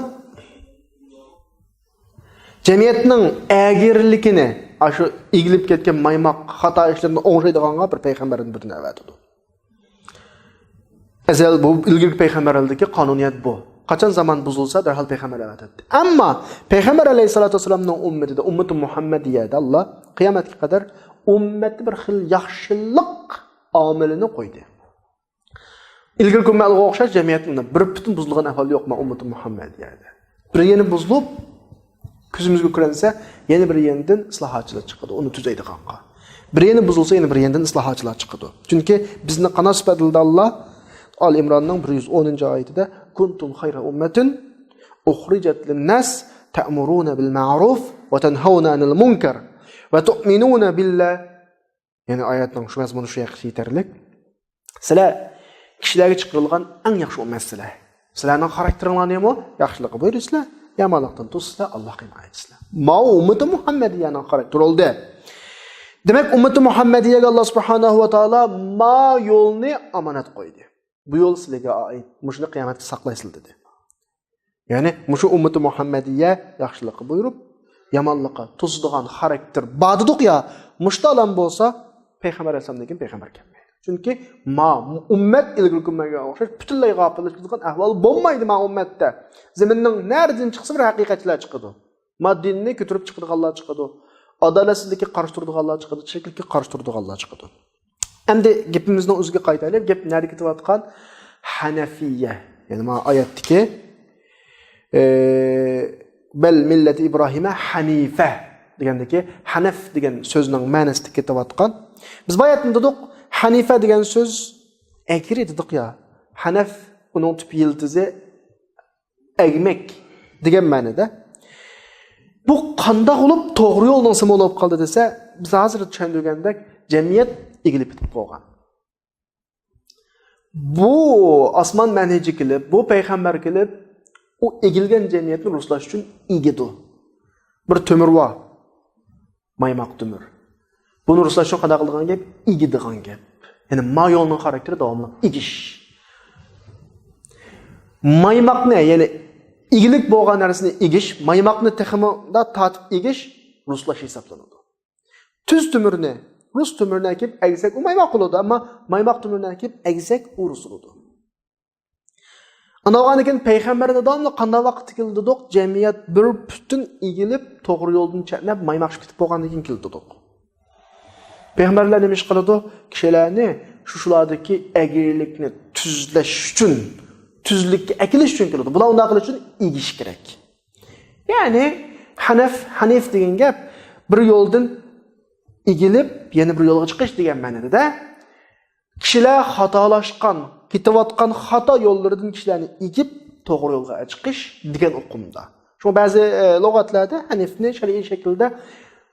جەمئىيەتنىڭ ئەگرىلىكىنى، ئاشۇ ئېگىلىپ كەتكەن مايماق خاتا ئىشلىرىنى ئوڭشايدىغانغا بىر پەيغەمبەردىن بىرنى ئەۋەتىدۇ. ئەزەل بۇ ئىلگىرىكى پەيغەمبەرلەردىكى قانۇنىيەت بۇ. قاچان زامان بۇزۇلسا، دەرھال پەيغەمبەر ئەۋەتەتتى. ئەمما پەيغەمبەر ئەلەيھىسسالاتۇ ۋەسسالامنىڭ ئۈممىتىدە، ئۈممىتى مۇھەممەدىيەدە ئاللا قىيامەتكە قەدەر ئۈممەتتە بىر خىل ياخشىلىق ئامىلىنى قويدى. ئىلگىرىكى ئۈممەتلەرگە ئوخشاش جەمئىيەتنىڭ بىر پۈتۈن بۇزۇلغان ئەھۋالى يوق، ما ئۈممىتى مۇھەممەدىيەدە. بىر يېرى بۇزۇلۇپ، كۆزىمىزگە كۆرۈنسە، يەنە بىر يېرىدىن ئىسلاھاتچىلار چىقىدۇ، ئۇنى تۈزەيدىغانغا. بىر يېرى بۇزۇلسا، يەنە بىر يېرىدىن ئىسلاھاتچىلار چىقىدۇ. چۈنكى بىزنى قانات سۈپەتلىدى ئاللا، ئال ئىمراننىڭ بىر يۈز ئونىنچى ئايىتىدە، كُنتُم خَيْرَ أُمَّةٍ أُخْرِجَتْ لِلنَّاسِ تَأْمُرُونَ بِالْمَعْرُوفِ وَتَنْهَوْنَ عَنِ الْمُنْكَرِ وَتُؤْمِنُونَ بِاللَّهِ. يەنى ئايەتنىڭ شۇ مەزمۇنى شۇ يەرگىچە يېتەرلىك. سىلەر كىشىلەرگە چىقىرىلغان ئەڭ ياخشى ئۈممەتسىلەر. سىلەرنىڭ خاراكتېرىڭلار نېمە؟ ياخشىلىققا بۇيرۇيسىلەر، يامانلىقتىن توسىسىلەر، ئاللاھقا ھىمايە ئېتىسىلەر. ماۋۇ ئۈممىتى مۇھەممەدىيەنىڭ خاراكتېرى بولدى. دېمەك، ئۈممىتى مۇھەممەدىيەگە ئاللا سۇبھانەھۇ ۋە تائالا ما يولنى ئامانەت قويدى. بۇ يول سىلەرگە ئائىت، مۇشۇنى قىيامەتكە ساقلايسىلەر دېدى. يەنى مۇشۇ ئۈممىتى مۇھەممەدىيە ياخشىلىققا بۇيرۇپ، يامانلىققا توسىدىغان خاراكتېر بار دېدۇق يا، مۇشۇ ئادەم بولسا پەيغەمبەر ئەلەيھىسسالامدىن كېيىن پەيغەمبەر كەلمەيدۇ. چۈنكى ما ئۈممەت ئىلگىرىكى ئۈممەتكە ئوخشاش پۈتۈنلەي غاپىللىشىدىغان ئەھۋال بولمايدۇ ما ئۈممەتتە. زېمىننىڭ نەرىدىن چىقسا بىر ھەقىقەتچىلەر چىقىدۇ. ما دىننى كۆتۈرۈپ چىقىدىغانلار چىقىدۇ. ئادالەتسىزلىككە قارشى تۇرىدىغانلار چىقىدۇ، چىرىكلىككە قارشى تۇرىدىغانلار چىقىدۇ. ئەمدى گېپىمىزنىڭ ئۆزىگە قايتايلى. گەپ نەدە كېتىۋاتقان؟ ھەنەفىيە. يەنى ما ئايەتتىكى، ئى، بەل مىللەتى ئىبراھىمە ھەنىفە دېگەندىكى ھەنەف دېگەن سۆزنىڭ مەنىسىدە كېتىۋاتقان. بىز باياتىن دېدۇق، ھەنىفە دېگەن سۆز ئەگرى دېدۇق يا. ھەنەف، ئۇنىڭ تۈپ يىلتىزى ئەگمەك دېگەن مەنىدە. بۇ قانداق بولۇپ توغرا يولنىڭ سىمۋولى بولۇپ قالدى دېسە، بىز ھازىر چۈشەندۈرگەندەك جەمئىيەت ئېگىلىپ كېتىپ قالغان. بۇ ئاسمان مەنھىجى كېلىپ، بۇ پەيغەمبەر كېلىپ، ئۇ ئېگىلگەن جەمئىيەتنى رۇسلاش ئۈچۈن ئېگىدۇ. بىر تۆمۈر بار. مايماق تۆمۈر. بۇنى رۇسلاش ئۈچۈن قانداق قىلىدىغان گەپ؟ ئېگىدىغان گەپ. يەنى ما يولنىڭ خاراكتېرى داۋاملىق ئېگىش. مايماقنى، يەنى ئىگىلىك بولغان نەرسىنى ئېگىش، مايماقنى تېخىمۇ دا تارتىپ ئېگىش رۇسلاش ھېسابلىنىدۇ. تۈز تۆمۈرنى، رۇس تۆمۈرىنى ئەكىپ ئەگسەك، ئۇ مايماق بولىدۇ، ئەمما مايماق تۆمۈرىنى ئەكىپ ئەگسەك، ئۇ رۇسلىنىدۇ. ئاندىن كېيىن پەيغەمبەرنى داۋاملىق قانداق ۋاقىتتا كېلىدۇق؟ جەمئىيەت بىر پۈتۈن ئېگىلىپ، توغرا يولدىن چەتنەپ، مايماقشىپ كېتىپ بولغاندىن كېيىن كېلىدۇق. پەيغەمبەرلەر نېمە ئىش قىلىدۇ؟ كىشىلەرنى شۇ، شۇلاردىكى ئەگرىلىكنى تۈزلەش ئۈچۈن، تۈزلۈككە ئەكېلىش ئۈچۈن كېلىدۇ. بۇلار ئۇنداق قىلىش ئۈچۈن ئېگىش كېرەك. يەنى ھەنەف، ھەنىف دېگەن گەپ بىر يولدىن ئېگىلىپ، يەنە بىر يولغا چىقىش دېگەن مەنىدە. كىشىلەر خاتالاشقان، كېتىۋاتقان خاتا يوللىرىدىن كىشىلەرنى ئېگىپ، توغرا يولغا چىقىش دېگەن ئۇقۇمدا. شۇڭا بەزى، ئە، لۇغەتلەردە ھەنىفنى شەرئىي شەكىلدە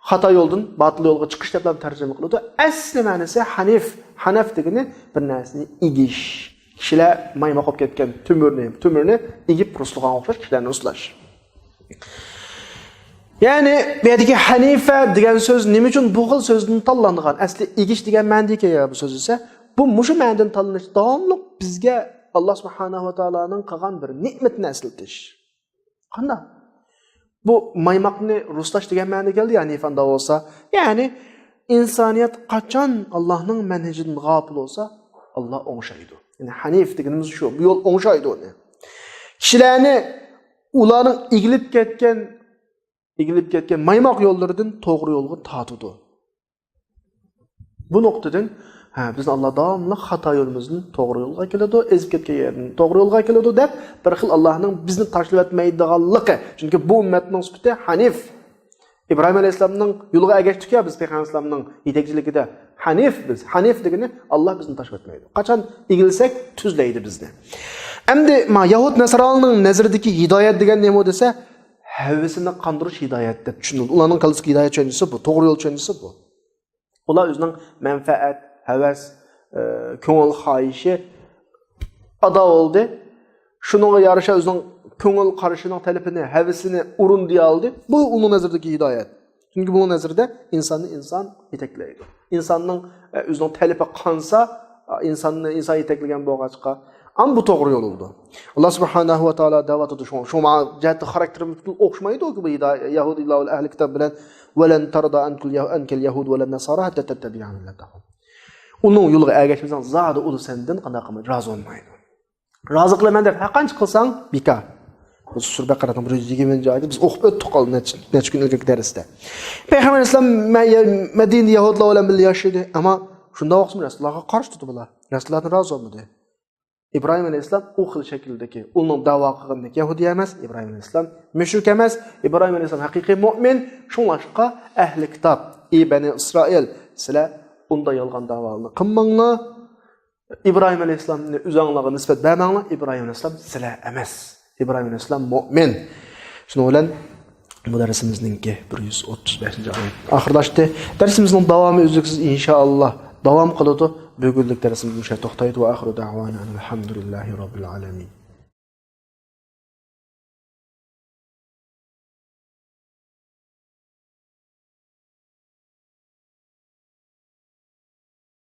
خاتا يولدىن، باتىل يولغا چىقىش دەپ ھەم تەرجىمە قىلىدۇ. ئەسلى مەنىسى ھەنىف، ھەنەف دېگىنى بىر نەرسىنى ئېگىش. كىشىلەر مايماق بولۇپ كەتكەن تۆمۈرنى، تۆمۈرنى ئېگىپ رۇسلىغان ئوخشاش كىشىلەرنى رۇسلاش. يەنى بۇ يەردىكى ھەنىفە دېگەن سۆز نېمە ئۈچۈن بۇ خىل سۆزدىن تاللانغان؟ ئەسلى ئېگىش دېگەن مەنىدىكەن يا بۇ سۆز دېسە، بۇ مۇشۇ مەنىدىن تاللىنىش داۋاملىق بىزگە ئاللا سۇبھانەھۇ ۋە تائالانىڭ قىلغان بىر نېمىتىنى ئەسلىتىش. قانداق؟ بۇ مايماقنى رۇسلاش دېگەن مەنىدە كەلدى، يەنى ھەنىف ئاندا بولسا. يەنى ئىنسانىيەت قاچان ئاللانىڭ مەنھىجىدىن غاپىل بولسا، ئاللا ئوڭشايدۇ. يەنى ھەنىف دېگىنىمىز شۇ، بۇ يول ئوڭشايدۇ ئۇنى. كىشىلەرنى ئۇلارنىڭ ئېگىلىپ كەتكەن، ئېگىلىپ كەتكەن مايماق يوللىرىدىن توغرا يولغا تارتىدۇ. بۇ نۇقتىدىن، ھە، بىزنى ئاللا داۋاملىق خاتا يولىمىزدىن توغرا يولغا كېلىدۇ، ئېزىپ كەتكەن يەردىن توغرا يولغا كېلىدۇ دەپ، بىر خىل ئاللانىڭ بىزنى تاشلىۋەتمەيدىغانلىقى. چۈنكى بۇ ئۈممەتنىڭ سۈپىتى ھەنىف. ئىبراھىم ئەلەيھىسسالامنىڭ يولىغا ئەگەشتۇق يا بىز پەيغەمبەر ئەلەيھىسسالامنىڭ يېتەكچىلىكىدە. ھەنىف بىز. ھەنىف دېگىنى ئاللا بىزنى تاشلىۋەتمەيدۇ. قاچان ئېگىلسەك، تۈزلەيدۇ بىزنى. ئەمدى ما يەھۇد نەسرانىنىڭ نەزىرىدىكى ھىدايەت دېگەن نېمە دېسە، ھەۋىسىنى قاندۇرۇش ھىدايەت دەپ چۈشىنىلىدۇ. ئۇلارنىڭ كاللىسىدىكى ھىدايەت چۈشەنچىسى بۇ، توغرا يول چۈشەنچىسى بۇ. ئۇلار ئۆزىنىڭ مەنپەئەت، ھەۋەس، ئە، كۆڭۈل خاھىشى ئادا بولدى. شۇنىڭغا يارىشا ئۆزىنىڭ كۆڭۈل قارىشىنىڭ تەلىپىنى، ھەۋىسىنى ئورۇندىيالدى. بۇ ئۇنىڭ نەزىرىدىكى ھىدايەت. چۈنكى بۇنىڭ نەزىرىدە ئىنساننى ئىنسان يېتەكلەيدۇ. ئىنساننىڭ، ئە، ئۆزىنىڭ تەلىپى قانسا، ئە، ئىنساننى ئىنسان يېتەكلىگەن بولغاچقا، ئەمما بۇ توغرا يول بولىدۇ. ئاللا سۇبھانەھۇ ۋە تائالا دەۋاتىدۇ، شۇڭا، شۇڭا ماڭا جەھەتتە خاراكتېرىمىز پۈتۈن ئوخشىمايدۇ بۇ يەھۇدىيلار ۋە ئەھلى كىتاب بىلەن. ولن ترضى عنك اليهود ولا النصارى حتى تتبع ملتهم. ئۇنىڭ يولىغا ئەگەشمىسەڭ، زادى ئۇلار سەندىن قانداق قىلمايدۇ، رازى بولمايدۇ. رازى قىلىمەن دەپ ھەرقانچە قىلساڭ، بىكار. بۇ سۈرە بەقەرەنىڭ بىر يۈز يىگىرمىنچى ئايىتى بىز ئوقۇپ ئۆتتۇق، نەچچە، نەچچە كۈن ئىلگىرىكى دەرستە. پەيغەمبەر ئەلەيھىسسالام مە-، مەدىنىدە يەھۇدىيلار بىلەن بىللە ياشىدى. ئەمما شۇنداق ۋاقىتتا رەسۇلۇللاھقا قارشى تۇردى بۇلار. رەسۇلۇللاھتىن رازى بولمىدى. ئىبراھىم ئەلەيھىسسالام ئۇ خىل شەكىلدىكى، ئۇنىڭ دەۋا قىلغىنىدەك يەھۇدىي ئەمەس، ئىبراھىم ئەلەيھىسسالام مۈشرىك ئەمەس، ئىبراھىم ئەلەيھىسسالام ھەقىقىي مۆمىن. شۇڭلاشقا ئەھلى كىتاب، ئى بەنى ئىسرائىل، سىلەر ئۇنداق يالغان دەۋالارنى قىلماڭلار. ئىبراھىم ئەلەيھىسسالامنى ئۆزۈڭلارغا نىسبەت بەرمەڭلار، ئىبراھىم ئەلەيھىسسالام سىلەر ئەمەس. ئىبراھىم ئەلەيھىسسالام مۆمىن. شۇنىڭ بىلەن بۇ دەرسىمىزنىڭكى بىر يۈز ئوتتۇز بەشىنچى ئايەت ئاخىرلاشتى. دەرسىمىزنىڭ داۋامى ئۈزلۈكسىز ئىنشائاللا داۋام قىلىدۇ. بۈگۈنلۈك دەرسىمىز مۇشۇ يەردە توختايدۇ. ۋە ئاخىرۇ دەئۋانا ئەنىل ھەمدۇلىللاھى رەببىل ئالەمىن.